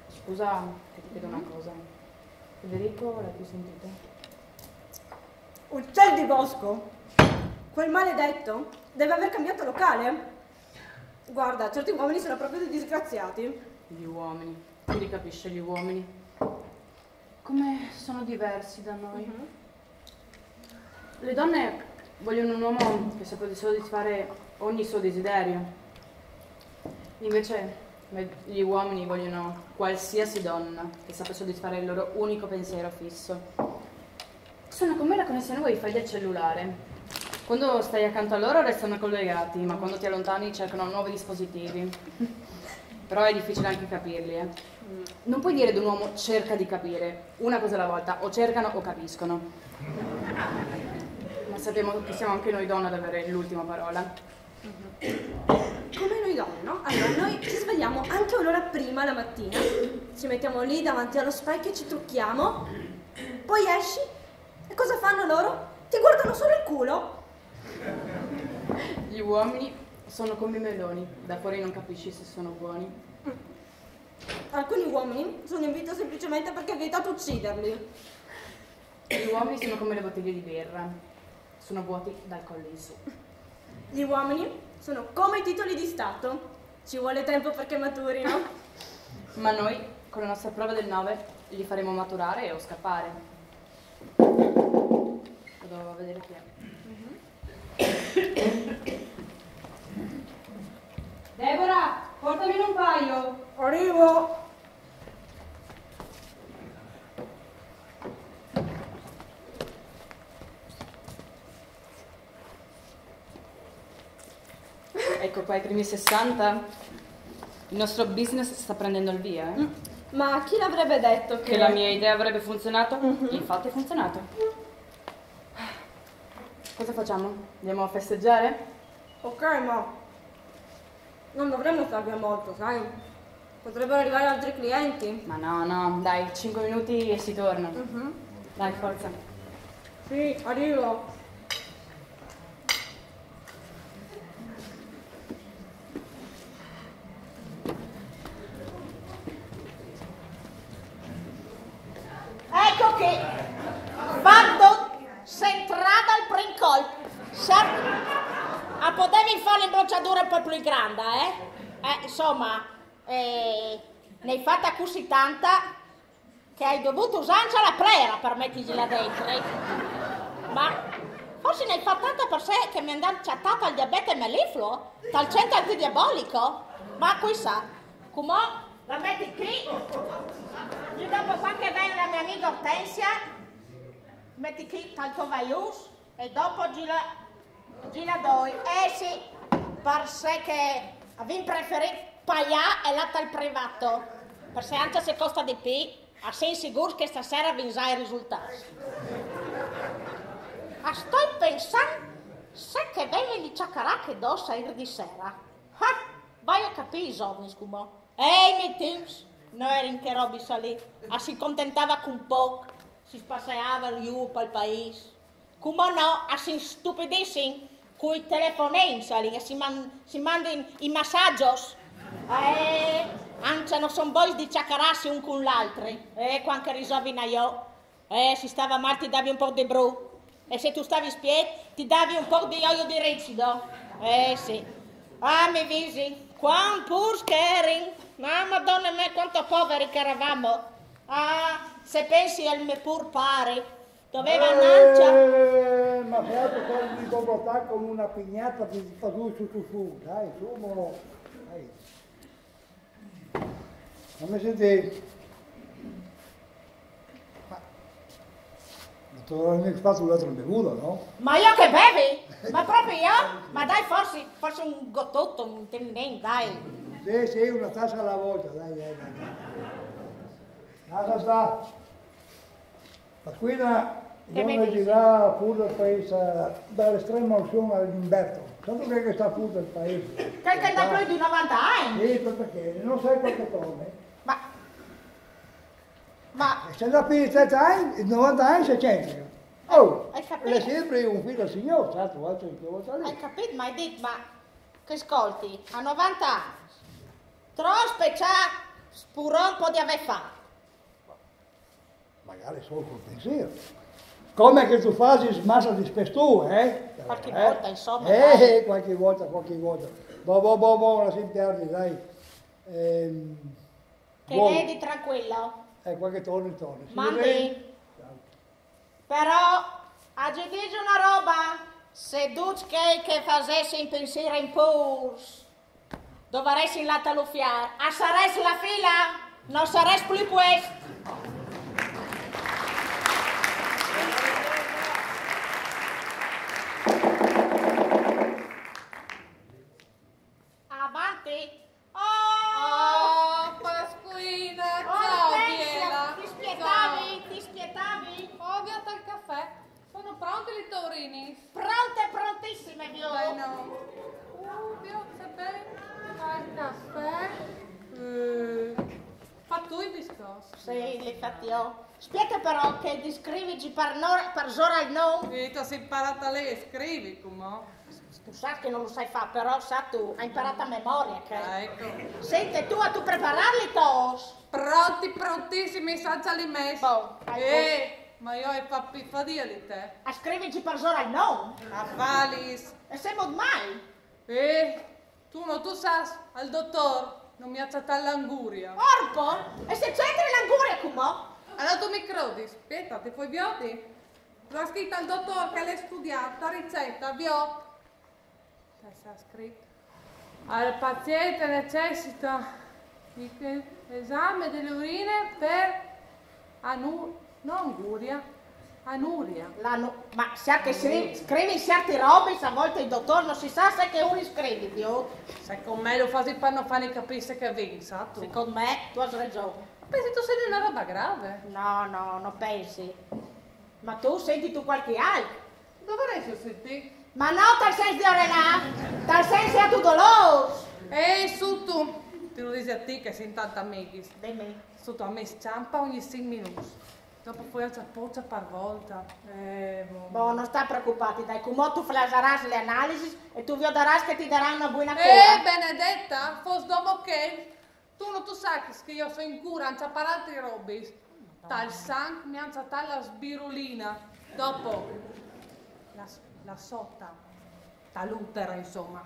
scusa che ti chiedo una cosa. Federico l'hai più sentito? Uccel di bosco! Quel maledetto deve aver cambiato locale. Guarda, certi uomini sono proprio dei disgraziati. Gli uomini. Chi li capisce gli uomini? Come sono diversi da noi. Mhm. Le donne vogliono un uomo che sappia soddisfare ogni suo desiderio. Invece me- gli uomini vogliono qualsiasi donna che sappia soddisfare il loro unico pensiero fisso. Sono come la connessione wifi del cellulare. Quando stai accanto a loro restano collegati, ma quando ti allontani cercano nuovi dispositivi. Però è difficile anche capirli, eh. Non puoi dire ad un uomo: "Cerca di capire", una cosa alla volta, o cercano o capiscono. Ma sappiamo che siamo anche noi donne ad avere l'ultima parola. Come noi donne, no? Allora, noi ci svegliamo anche un'ora prima la mattina, ci mettiamo lì davanti allo specchio, ci trucchiamo, poi esci e cosa fanno loro? Ti guardano solo il culo. Gli uomini sono come i meloni, da fuori non capisci se sono buoni. Alcuni uomini sono in vita semplicemente perché è vietato ucciderli. Gli uomini sono come le bottiglie di birra, sono vuoti dal collo in su. Gli uomini sono come i titoli di Stato, ci vuole tempo perché maturino. Ma noi, con la nostra prova del nove, li faremo maturare o scappare. Vado a vedere chi è. Deborah, portami un paio. Arrivo. Ecco qua i primi sessanta. Il nostro business sta prendendo il via, eh? Mm, ma chi l'avrebbe detto che... Che la mia idea avrebbe funzionato? Mhm. Infatti ha funzionato. Cosa facciamo? Andiamo a festeggiare? Ok, ma non dovremmo star via molto, sai? Potrebbero arrivare altri clienti. Ma no, no, dai, cinque minuti e si torna. Mhm. Dai, forza. Sì, arrivo. Ecco che, fatto, s'è entrata al prim colp. Sa, a podevi fare l'imbrocciatura un po' più grande, eh? Eh, insomma, eh, ne hai fatta così tanta che hai dovuto usare anche la prera per metterla dentro, eh? Ma forse ne hai fatta tanta per sé che mi è andato chattata il diabete mellifluo, tal centro antidiabolico? Ma chissà, come la metti qui, io dopo qua che viene la mia amica Ortensia, metti qui tal tuo vaius e dopo gira, gira doi. Eh sì, per sé che avevamo preferito pagare e là tal privato, per sé anche se costa di più, a sen sicur che stasera vin già i risultati. A sto pensando, se che vevin di ciacarà che dossa ieri di sera. Ah, vai a capire i giovani, scumò. Eh, i miei temps, no erin che robi sa lì. A si contentava con poco, si spaseava giù pal paese. Come no, a si stupidissin coi telefonins, sa lì, e si, man- si mandin i messagios. Eh, anzi, non son boi di ciacararsi un con l'altri. Eh, quando che risolvin io. Eh, se stava mal ti davi un po' di bru. E se tu stavi spiet, ti davi un po' di olio di ricido. Eh, sì. Ah, mi visi, quant purs che erin. Ah, madonna mia, quanto poveri che eravamo. Ah, se pensi al me pur pari, doveva un'ancia. Eh, ma certo, con una pignata di su, su, su, su, dai, su, mo, dai. Ma mi senti? Ma, ma tu non hai fatto l'altro bevuto, no? Ma io che bevi? Ma proprio io? Ma dai, forse, forse un gototto, un tennè, dai. Sì, sì, una tazza alla volta, dai, dai, dai. Lascia stare. Ma qui da, che io mi girava pure il paese, dall'estrema unzione all'Inberto. Tanto che, che sta pure il paese. Che, che da più di novanta anni? Sì, perché non sai quante cose. Ma, ma... E se da più di trenta anni, novanta anni si c'entra. Oh, hai capito? È sempre un figlio al Signore, certo, altro che volta lì. Hai capito? Ma hai detto, ma che ascolti, a novanta anni, troppo speciale, spuron può di aver fatto. Magari solo col pensiero. Come che tu fai, smassa di spesso, eh? Qualche eh? volta, insomma. Eh, dai. Qualche volta, qualche volta. Boh, boh, boh, boh, la senti, dai. Ehm, che buon... vedi tranquillo? Eh, qualche torno, torno. Mandi. Però, aggi dì una roba, se ducj chei che fasessin pensier in purs dovaressin lâ a lufiar, a sarès la fila, no sarès plui puest. Avanti. Oh! Oh, Pasquina, oh, ciao, Ortensia, biela. Ti spietavi, ti spietavi. Oh, via tal caffè. Sono pronti li taurinis? Pronte, prontissime, vio. Beh, no. Uh, vio, se ben al caffè. Eh, fa tu i biscots? Sì, li fâs jo. Spieta però che ti scrivi par, nor- par sora il non. Sì, tu sei imparata lei e scrivi, come? Tu sai che non lo sai fare, però sa tu, hai imparato a memoria, che... Ah, ecco. Senti, tu, a tu prepararli tos? Pronti, prontissimi, senza li messi. Boh, hai... Eh, ma io ho fatto fatica di te. A scrivici par sora il non? A falis. E se mod mai? Eh, tu no tu sâs, al dotor no mi à cjatât l'anguria. Orpo? E se c'entra l'anguria, cumò? Alora tu mi crodis? Spieta, ti fâs viodi. Lu à scrit il dotor che l'è studiât, la riceta, viôt. Che al à scrit: il paziente necessita di che esame delle urine per anu-, no anguria, anuria. La nu-, ma se che scri-, scrivi cierti robis, a volte il dotor no si sa se che un scrivi, Dio. Secont me lu fasi par no fâ capî che vin, sâstu? Secont me, tu âs rason. Pensi tu sia una roba grave? No, no, no pensi. Ma tu senti tu qualche alc? Dovresti sentî. Ma no tal sens di Orelà, tal sens di tu dolôrs. Ehi, su tu, ti lu disi a ti che sin tant amichis. Dime. Su tu, a me scjampa ogni cinc minuts. Dopo fâ la cjapucia par volta. Eh, boh. Boh, no sta preocupâti, dai, cumò tu fasarâs le analisis e tu viodarâs che ti darà una buina cura. Eh, benedeta, fos dopo che Tu no tu sachis che jo so in cura ancje par altris robis. Tal sanc mi àn cjatât la sbirulina. Dopo, la, la sota, tal utero, insoma.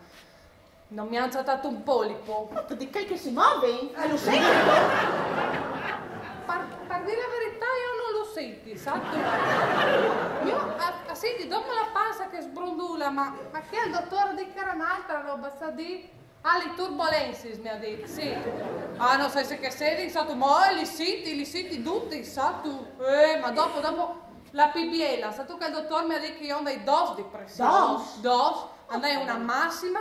No mi àn cjatât un polipo. Di chei che si movin? E lu senti? Par, par dî la veritât, jo no lu senti, sâstu? Jo, a, a senti, dopo la pansa che sbrundula, ma, ma chel dotor al à dit che al jere un'altra roba, al à dit. Ah, li turbolencis, mi à dit, sì. Ah, no sai se che sedin, sâstu, ma li sinti, li sinti dutis, sâstu. Eh, ma dopo, dopo, la pi biela, sâstu che il dotor mi à dit che jo o ai dôs depressions? Dôs? Dôs, o ai una massima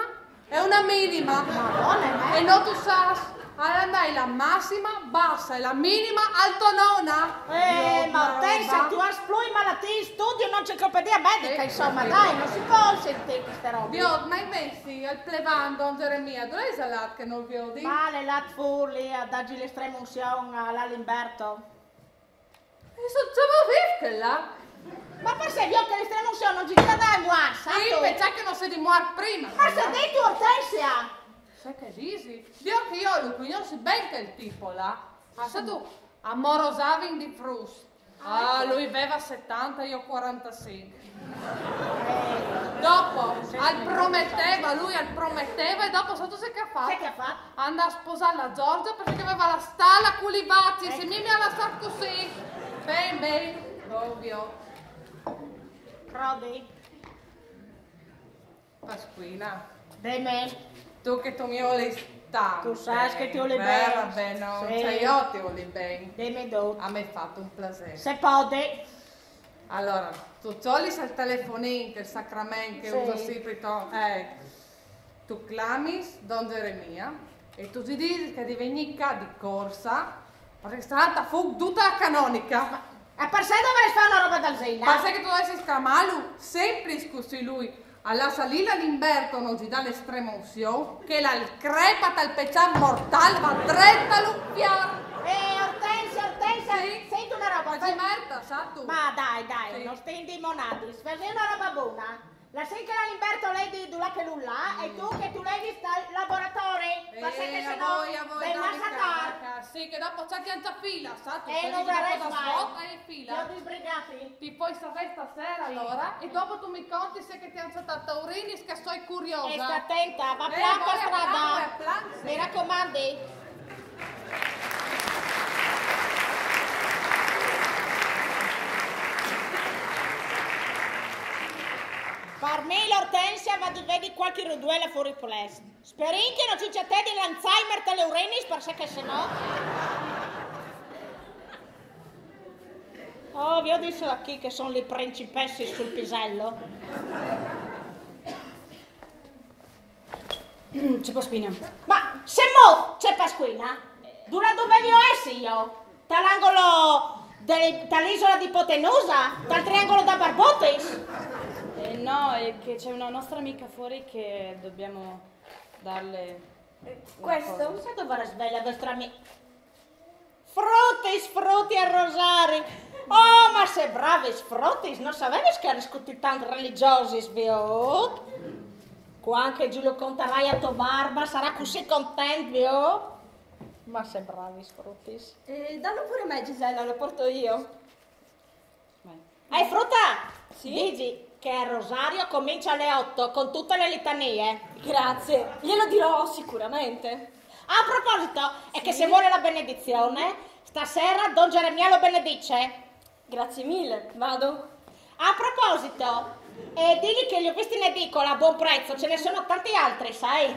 e una minima. Madona, eh? E no tu sâs, o ai la massima bassa e la minima altonona. Eh, ma pensa, tu âs plui malatiis, studio un'enciclopedia medica, eh, insoma, dai, no si pol sintî cheste robe. Viôt, ma invezit il plevan, don Geremia, dulà isal lât che nol viodi? Ma al è lât fûr li a dâgji la estremunzion a Lalin Berto. E so, ce vûl viodi chel là? Ma parcè, viôt che la estremunzion no si la dà ai muarts, sâstu? Sì, pensâ che no sedi muart prima. Ma se dîstu, Ortensia! Sâstu ce che disi? Viôt che jo lu cognossi ben chel tipo là. Ma sâstu, a morosavin di fruts. Ah, lui veva setanta, jo quarantacinc. Dopo, al prometeva, lui al prometeva e dopo sâstu ce che al à fat? Ce che al à fat? Al è andât a sposâ la Giorgia parcè che al veva la stala cui vacis, e mi mi à lassât cussì. Ben, ben, ovvio. Crodi? Pasquina. Dime. Tu che tu mi volis tant. Tu sâs che ti voli ben. Eh, va ben, no? Sì. Cioè, jo ti voli ben. Dime dut. A me al à fat un plasê. Se pol dî. Alora, tu cjolis il telefonin, chel sacrament che, sì, usa simpri, eh, tu clamis don Geremia e tu gji disis che al è di vignî ca di corsa, parcè che al è stât fûr duta la canonica. Ma, e parcè dovaressis fâ una roba dal zenar? Parcè che tu dovaressis clamâlu simpri cussì lui. Al lassa lì Lalin Berto, no gji dà la estremunzion, che al crepa tal pecjât mortâl, al va dret a lufiar. Eh, Ortensia, Ortensia, sì? Senti una roba, ma fa- merda, sâstu? Ma dai, dai, sì, no Ste indimonadis, fasì una roba bona. Lassìn che l'Alimberto ledi dulà che lu l'a e tu che tu ledis tal laboratori. Eh, parcè che se no voi, a voi, ve massacrarì. Sì, che dopo c'è chi anta fila, sa? Eh, no, dopo da sbot e fila. Io ti sbrigati. Ti poi saver stasera allora e dopo tu mi conti se che ti anta taurinis, che soi curiosa. E sta atenta, va plan per strada. Mi racomandi. Par mi l'Ortensia va di vedi qualchi ruduela fori plest. Sperìn che no ci ciatedi l'Alzheimer te le urinis, parcè che se no. Oh, vi ho dit chi che son li principessi sul pisello. C'è Pasquina. Ma se mo c'è Pasquina, dulà dulà voio essi io? Tal angolo de, tal isola di ipotenusa? Tal triangolo da barbotis? Eh, no, è che c'è una nostra amica fuori che dobbiamo darle una cosa. Questo? Sa dove la sveglia vostra amica? Frutis, fruti al rosari. Oh, ma se bravis frutis, no savevis che eris cusì tant religiosis, viôt? Cuant che Giulio contarai a to barba, sarà cusì content, viôt? Ma se bravis frutis. Eh, dallo pure a me, Gisella, lo porto io. Eh, fruta! Sì? Digi che il rosario comincia alle otto con tutte le litanie. Grazie, glielo dirò sicuramente. A proposito, e che se vuole la benedizione, stasera Don Geremia lo benedice. Grazie mille, vado. A proposito, eh, digli che li ho visti in edicola a buon prezzo, ce ne sono tanti altri, sai?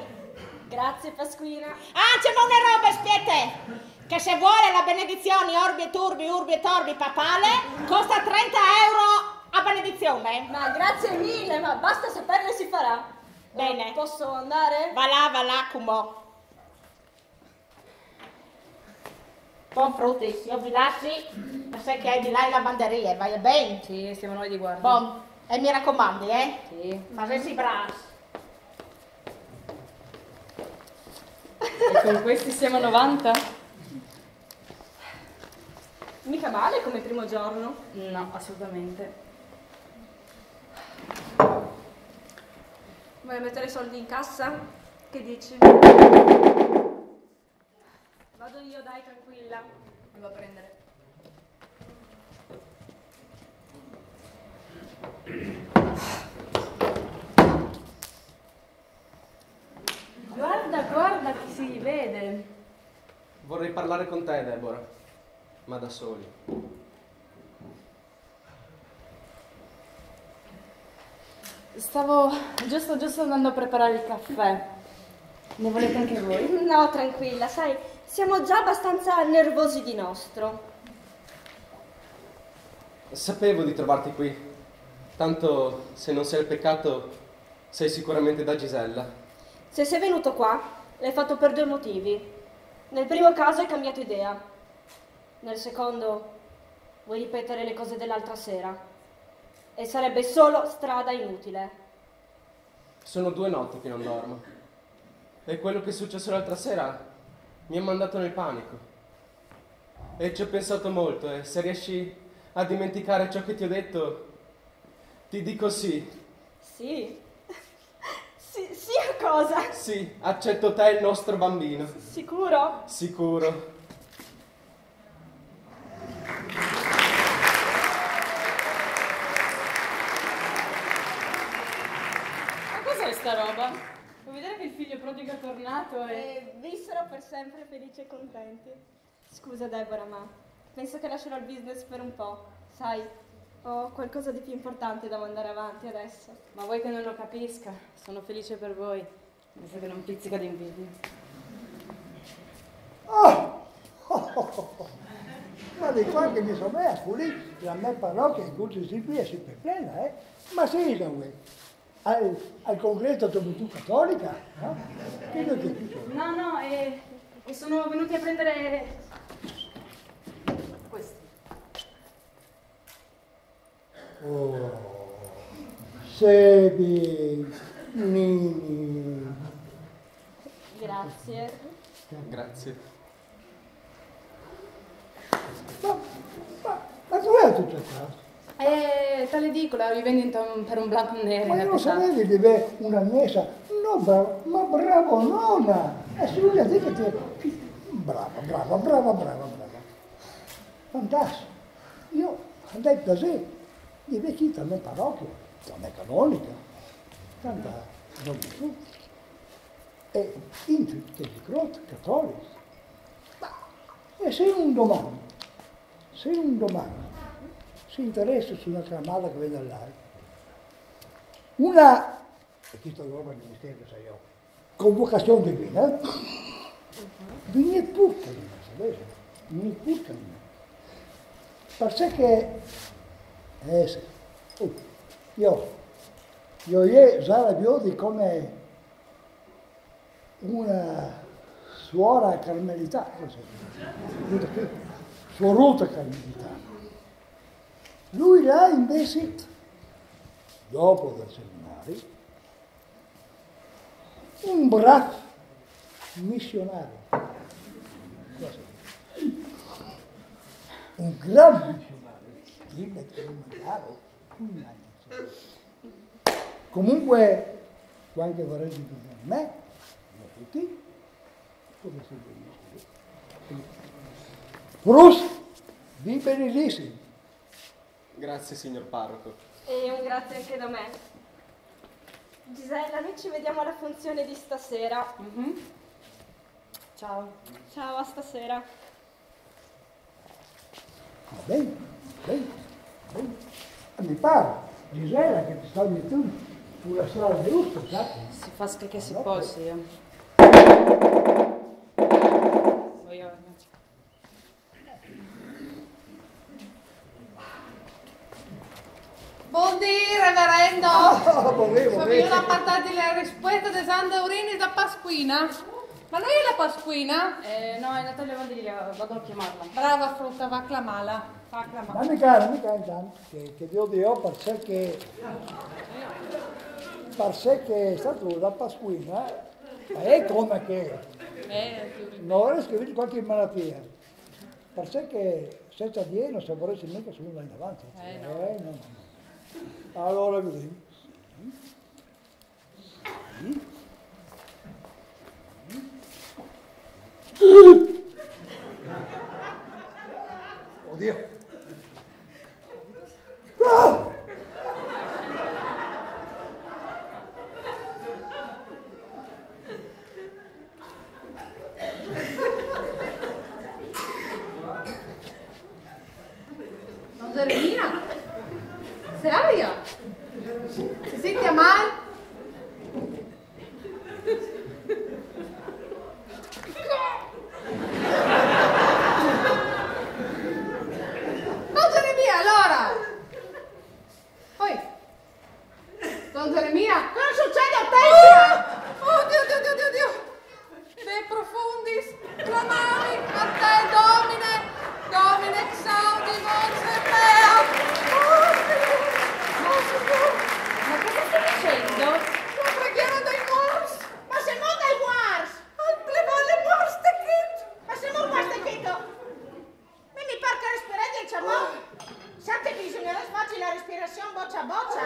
Grazie, Pasquina. Ah, c'è una roba, aspetta! Che se vuole la benedizione Orbi et Urbi, Urbi et Orbi papale, costa trenta euro a benedizione. Ma grazie mille, ma basta saperlo e si farà. Bene. Eh, posso andare? Va là, va là, cumò. Bon, frutis, io vi lassi, ma sai che hai di là in lavanderia, va ben? Sì, siamo noi di guardia. Bon, e mi raccomandi, eh? Sì. Fasesi bras. E con questi siamo novanta? Mica male come primo giorno. No, assolutamente. Vuoi mettere i soldi in cassa? Che dici? Vado io, dai, tranquilla. Li vado a prendere. Guarda, guarda chi si vede. Vorrei parlare con te, Deborah, ma da soli. Stavo giusto, giusto andando a preparare il caffè. Ne volete anche voi? No, tranquilla, sai, siamo già abbastanza nervosi di nostro. Sapevo di trovarti qui. Tanto, se non sei il peccato, sei sicuramente da Gisella. Se sei venuto qua, l'hai fatto per due motivi. Nel primo caso hai cambiato idea. Nel secondo, vuoi ripetere le cose dell'altra sera. E sarebbe solo strada inutile. Sono due notti che non dormo. E quello che è successo l'altra sera mi ha mandato nel panico. E ci ho pensato molto, e se riesci a dimenticare ciò che ti ho detto, ti dico sì. Sì? Sì, sì a cosa? Sì, accetto te e il nostro bambino. Sicuro? Sicuro. Ma cos'è sta roba? Vuoi vedere che il figlio prodigo è tornato e... E vissero per sempre felici e contenti. Scusa, Deborah, ma penso che lascerò il business per un po', sai? Ho qualcosa di più importante da mandare avanti adesso. Ma vuoi che non lo capisca? Sono felice per voi. Penso che non pizzica d'invidia. Oh! Ma di qua che mi somea pulì, la mia parrocchia in Curtisipia è sempre plena, eh? Ma sì, Samuel, al, al congresso gioventù cattolica, no? Che non c'è più solo. No, no, eh, e sono venuti a prendere questo. Oh, Sebi, Nini. Grazie. Grazie. Ma, ma, ma dov'è tutto questo? Eh, te le dico, la rivendi per un blanc neri. Ma io lo sapevi di avere una niesa? No, brava, ma brava nonna! E se lui la dice che brava, brava, brava, brava, brava. Fantastico. Io andai da sé, i vecchi della mia parrocchia, della mia canonica, tanta gioventù, e in tutti i croti cattolici. Ma e se un domani, se un domani si interessa su una chiamata che viene da là, una, e questa roba del mistero che sai io, convocazione divina, viene pur cammina, sapete? Viene pur cammina. Perché che, eh, sì. Oh, io, io ieri già la vedo come una suora carmelitana, così, suoruta carmelitana. Lui là invece, dopo dal seminario, un bravo missionario, un gran missionario, che mi ha mandato un anno. Comunque, quando vorrei dire me, a tutti, come si dice? Prost, vi benedissi. Grazie, signor parroco. E un grazie anche da me. Gisella, noi ci vediamo alla funzione di stasera. Mhm. Ciao. Ciao, a stasera. Va bene, bene, bene. E mi pare, Gisella, che ti sta mettendo sulla strada giusta, sai? Si fa che, che si possa, io. Voglio... Bondì, reverendo! Ah, volevo, Sono vedi. Venuta a portarti la risposta di San Daurini da Pasquina. Ma non è la Pasquina? Eh, no, è Natalia Vandiglia, vado a chiamarla. Brava frutta, va a clamarla. Va a clamarla. Ma mica, mica intanto, che, che Dio Dio, perché che, perché che è stato la Pasquina, è come che Eh, ti ripeto. non vorrei scrivere qualche malattia, perché che senza Dio non si vorresti mica su in avanti. Eh, no. Eh, no, no. Allora così. Oddio. Ah! Don Geremia? Se aria? Si sente mal? Don Geremia, allora! Oi! Don Geremia! Cosa succede, Ortensia? Oh, Dio, Dio, Dio, Dio, Dio! De profundis clamavi a te, Domine, Domine exaudi voce mea. Oh, Signore, oh, Signore. Ma cosa stai dicendo? La preghiera dei morts. Ma se no dai guars! Al plevale morts te quit. Ma se no guars te quit. Mi mi par che respirei, diciamo. Sa che bisognerà fare la respirazione boccia a boccia.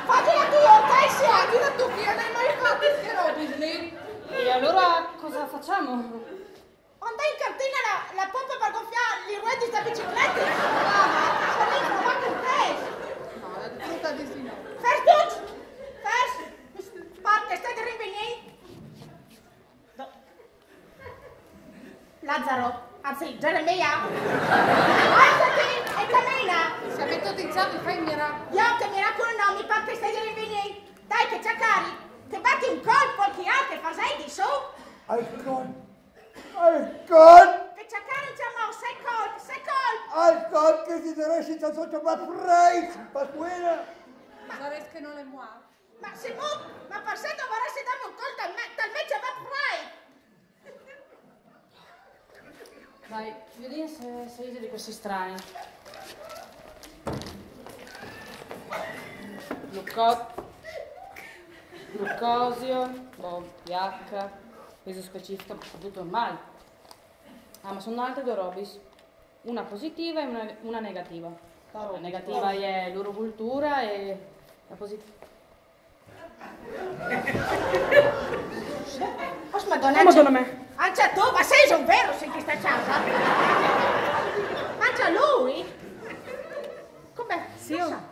Fagila tu, Ortensia. Dila tu che non hai mai fatto che robe lì. E allora cosa facciamo? Andai in cantina la, la pompa per gonfiare i ruedi da biciclette. Sarei provata un test. No, la frutta di signore. Fers tutti! Fers! Parte, stai rinvenendo. Lazzaro, anzi, Geremia. Alzati e cammina. Se metto di ciao, fai il miracolo. Io che miracolo no, mi par che stai rinvenendo. Dai, che ciacari, che batti un colpo al chial che fa sei di su. Al col, al col, Che ciacari, diciamo, sei colp, sei colp. al col che ti daresti tanto ciò, ma frei, Pasquina. Saresti che non è morto. Ma Simon, ma per se dovresti darmi un colpo talmente, talmente va frei. Dai, vediamo se, se dice di questi strani. Glucot, glucosio, boh, pH, peso specifico, tutto normale. Ah, ma sono altre due robis, una positiva e una, una negativa. La negativa è l'urocultura e la positiva. Oh, Madonna, oh, Madonna mea. Anche tu, ma sei un vero, sei questa casa? Anche lui? Come? Sì, io.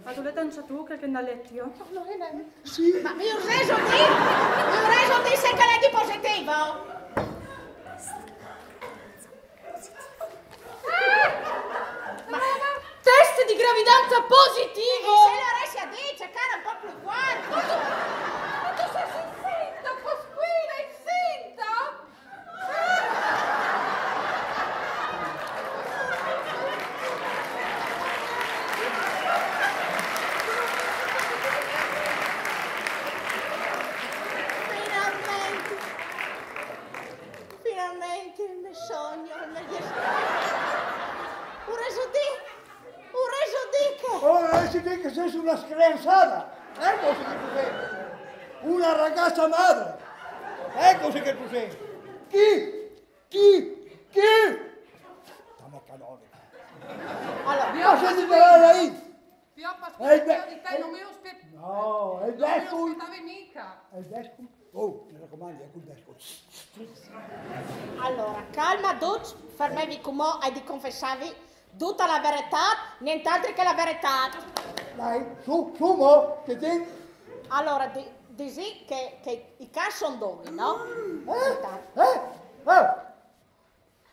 Ma tu l'hai tanciato tu che, che andà a letto? No, no, io non. Sì. Ma mi ho reso di, mi ho reso di se che l'è di positivo. Ma test di gravidanza positivo! E se la Alessia dice, cara, un po' più forte! Ma tu, ma tu sei incinta, Pasquina, incinta? Finalmente! Finalmente il mio sogno, il mio destino. Un resodì, un resodì che... Oh, eh, sì che sei una screanzata. Ecco sì che tu sei. Una ragazza madre. Ecco sì che tu sei. Chi? Chi? Chi? Dammi il canone. Allora, ma se ti te la lì. Io, Pasquina, io di te non mi ho spiegato. No, è il vescovo. Non mi lo aspettavi mica. È il vescovo. Oh, mi raccomando, ecco il vescovo. Allora, calma, ducc, fermevi cumò, hai di confessarvi tutta la verità, nient'altro che la verità. Dai, su, su, mo, che ti... Allora, di, disì che, che i cani son doi, no? Eh? Eh? Eh?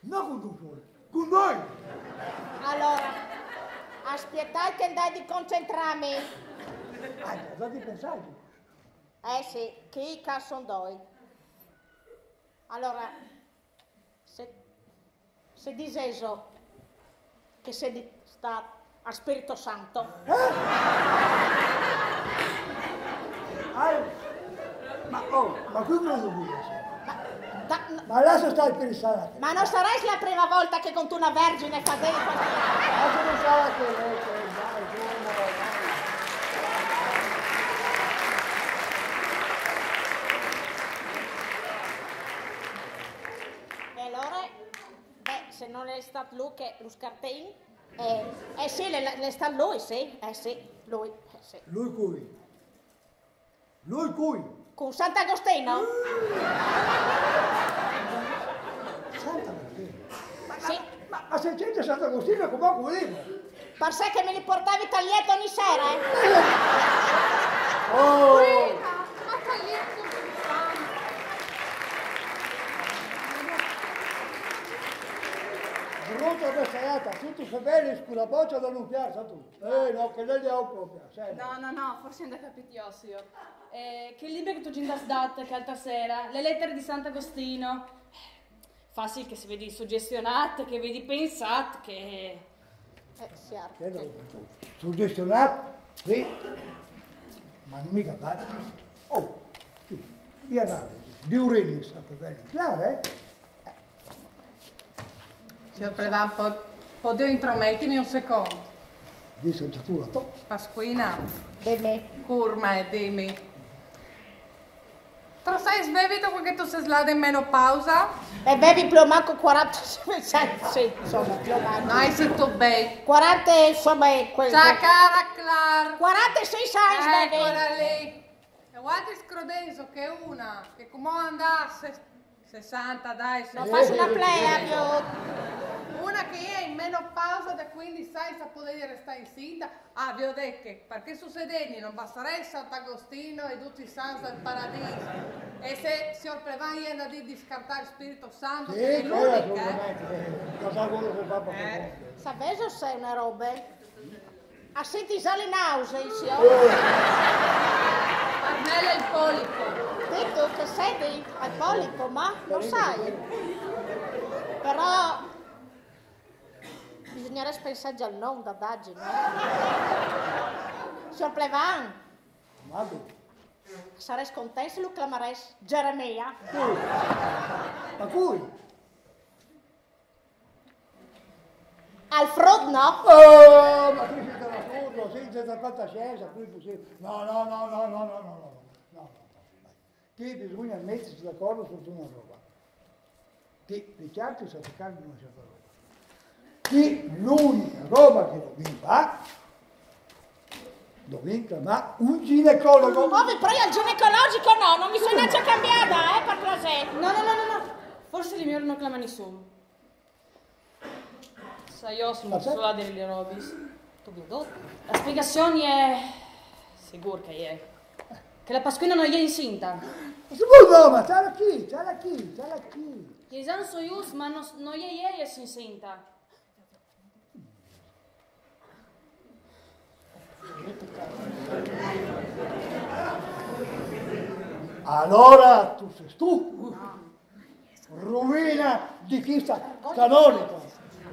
No con due sole, con due! Allora, aspettate che andate a concentrarmi. Ah, cosa ti pensavi? Eh sì, che i cani son doi. Allora, se, se diseso che se di, sta al Spirito Santo. Eh? Ah, ma, oh, ma qui cosa vuoi? Ma, da, ma lascia stare il pensare. Ma non sarà la prima volta che con una vergine fate... Lascia pensare che lei, che dai, insomma, dai. E allora, beh, se non è stato lui che lo scartino, eh, eh sì, l'è, l'è stat lui, sì, eh sì, lui, eh sì. Lui cui? Lui cui? Con Sant'Agostino? Sant'Agostino? Ma, sì. Ma, ma se c'entra Sant'Agostino, come voleva? Parché che me li portavi tal lietto ogni sera, eh? Oh! Brutta besaiata, tu, tu sei bella con la boccia da non piazza tu. Eh, no, che lei è un po' piacere. No, no, no, forse non ho capito io, signor. Eh, che libro che tu ci hai dato che altra sera? Le lettere di Sant'Agostino. Facile che si vedi suggestionato, che vedi pensato, che... Eh, certo. Che no, suggestionato? Sì. Ma non mica basta. Oh, sì. Io andavo, di Ureni è stato bello. Claro, eh? Signor Prevan, po-, podio intrometimi un secondo? Dice già tu la to. Pasquina. Dime. Curma e dimi. Te sês svevida che tu sês lada in menopausa? E bevi più o meno quarantasei anni, sì, insomma, più o meno. No, sei tu bei. quaranta, insomma, è quel... Ciao, cara Clar. quarantasei anni, bevi. Eccola lì. E vualtris crodêso che una che cumò a 'nd à se-, sessanta, dai, no, sì, fâs una plea, più. Una che è in menopausa da quindis agns a poderi restâ incinta? Ah, viodêt che, par chest sucediment no bastarès Sant'Agostino e ducj i sants dal paradîs. E se siôr Prevan i è 'ndât a dî di scartâ il Spirito Santo, sì, che l'è l'unic, eh? Assolutamente, eh. Cosa vuoi che fa per... Eh. Sapêso se una roba? A sintî za le nause, sì. Par me l'è il polipo. Dito che sedi al polipo, ma non sai. Però bisognerà pensâ al non da dâgji, no? Siôr Plevan. Sarès content se lu clamarès Geremia. Cui? Ma cui? Al frut, no? Oh, ma qui siete d'accordo, senza fantascienza, qui così. No, no, no, no, no, no, no, no, no, no, no. Qui bisogna mettersi d'accordo su una roba. Che le carte si attaccano a una certa roba. Chi l'unica roba che dobbiamo fare, dobbiamo chiamare un ginecologo. Oh, vi prego, il ginecologico no, non mi sono neanche cambiata, eh, per piacere. No, no, no, no, no. Forse li miglior non clama nessuno. Sai, io sono sola delle robis. Tu mi do. La spiegazione è sicura che è che la Pasquina non è incinta. Scusa, ma c'era chi? C'era chi? C'era chi? Gli esami sono giusti, ma non, non è lei che è incinta. Allora tu sei tu. Rovina di chi sta canonico.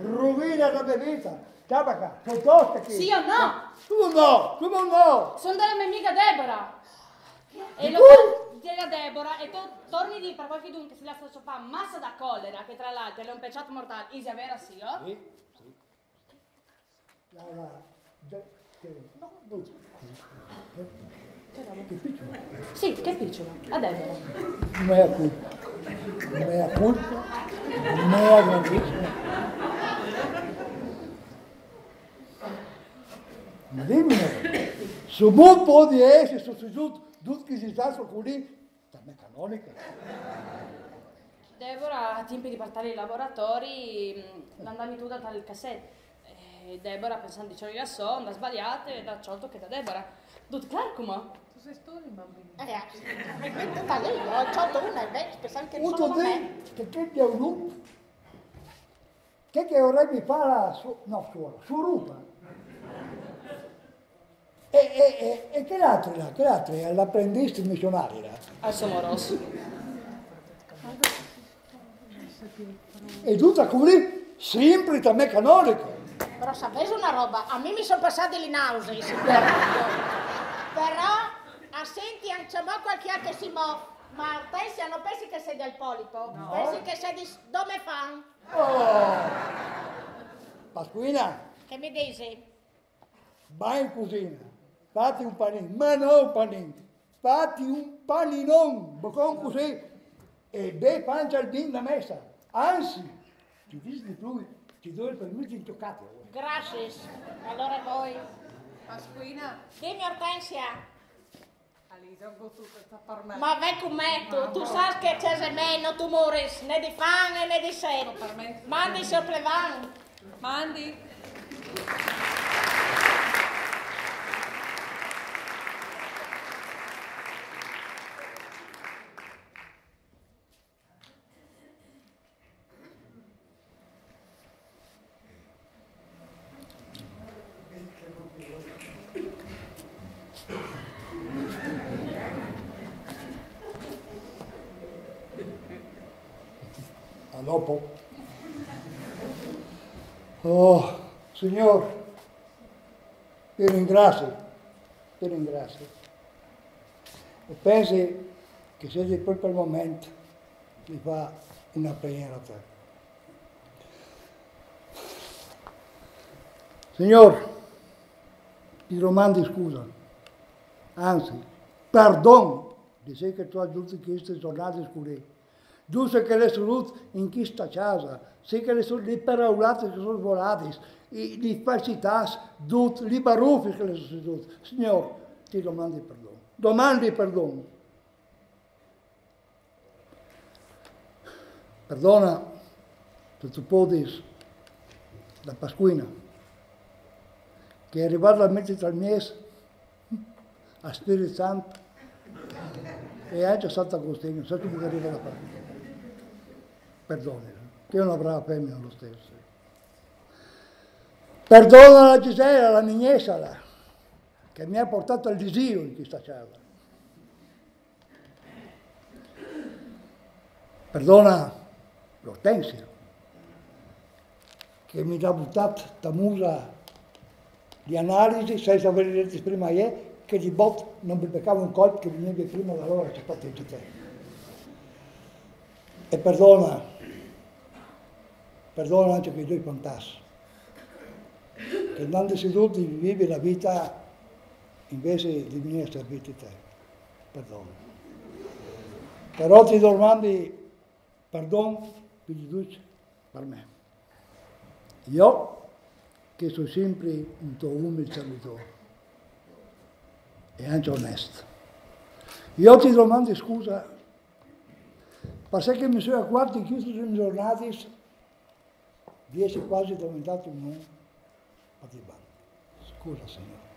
Rovina la mia vita. Tabacca, piuttosto che... Sì o no? Tu no, tu no. Sono della mia amica Deborah. E Di lo cui? Della Deborah e tu torni di per qualche d'un che si lascia soffà massa da collera, che tra l'altro è un peccato mortale, isi vera sì, oh? Sì, sì. La, la, de- che- no, no. Che piccolo. Sì, che piccolo, a Deborah. Mea culpa. Mea culpa. Mea grandissima. Ma dimmi, su mo può di essere sostituto tutti che si sta su lì, sta me canonica. Deborah, a tempi di portare i laboratori, mm, l'andami tu da tal cassetto. E Deborah pensando di ciò io so, andà sbagliate, da ciò che da Deborah. Tutto claro come? Tu sei solo il bambino. Eh, eh, tutta lì, ho ciotto una e venti, pensavo che Uno solo me. Te, che te piace un che che vorrebbe fare la su, no, suora, surupa. E, e, e, e che l'altra là, che l'altra è l'apprendista missionaria là. Al Somorossi. E tutta così, sempre da me canonico. Però sapete una roba, a me mi sono passate le nausee, signor. Però a senti anche mo qualche altro che si move, ma pensi, non pensi che sia del polipo? No. Pensi che sia di s- dome fan? Oh. Pasquina, Che mi dici? vai in cucina, fatti un panino, ma non un panino, fatti un paninon, boccon così, e bè pancia al vin da messa. Anzi, ti dico di più, ti do il permesso di toccare. Gracias. Allora voi. Pasquina, Dimmi Ortensia, Alisa, ho gotuto sta per me. Ma ve con me tu, tu sai che c'è meno, tu moris né di fame né di sete. Mandi, signor Plevan. Mandi. A dopo. Oh, Signor, ti ringrazio, ti ringrazio. E pensi che sia proprio il momento di fare una preghiera a te. Signor, ti domandi scusa, anzi, perdon, di ciò che tu hai detto in queste giornate scure. Giusto che le salute in questa casa, sì che le sono le paraulate che sono volate, i, le falsità, tutte, le baruffe che le sono tutte. Signor, ti domandi perdono. Domandi perdono. Perdona, se tu puoi, la Pasquina, che è arrivata a mettere tra il mese a Spirito Santo e anche a Sant'Agostino, se tu vuoi arrivare a fare. Perdona, che è una brava femmina lo stesso. Perdona la Gisela, la mia niesa, là, che mi ha portato al disio in questa casa. Perdona l'Ortensia, che mi ha buttato la musa di analisi senza aver detto prima ieri che di bot non mi beccava un colpo che veniva prima da allora che facevi te. E perdona, perdona anche quei due fantasmi, che non hanno deciso di vivere la vita invece di venire a servirti te. Perdona. Però ti domandi perdon per di tutti, per me. Jo, che soi simpri un to umil servitor e anche onest, jo ti domandi scusa parcè che mi soi acuart che in chestis jornadis di jessi cuasi deventât un om. Scusa, Signôr.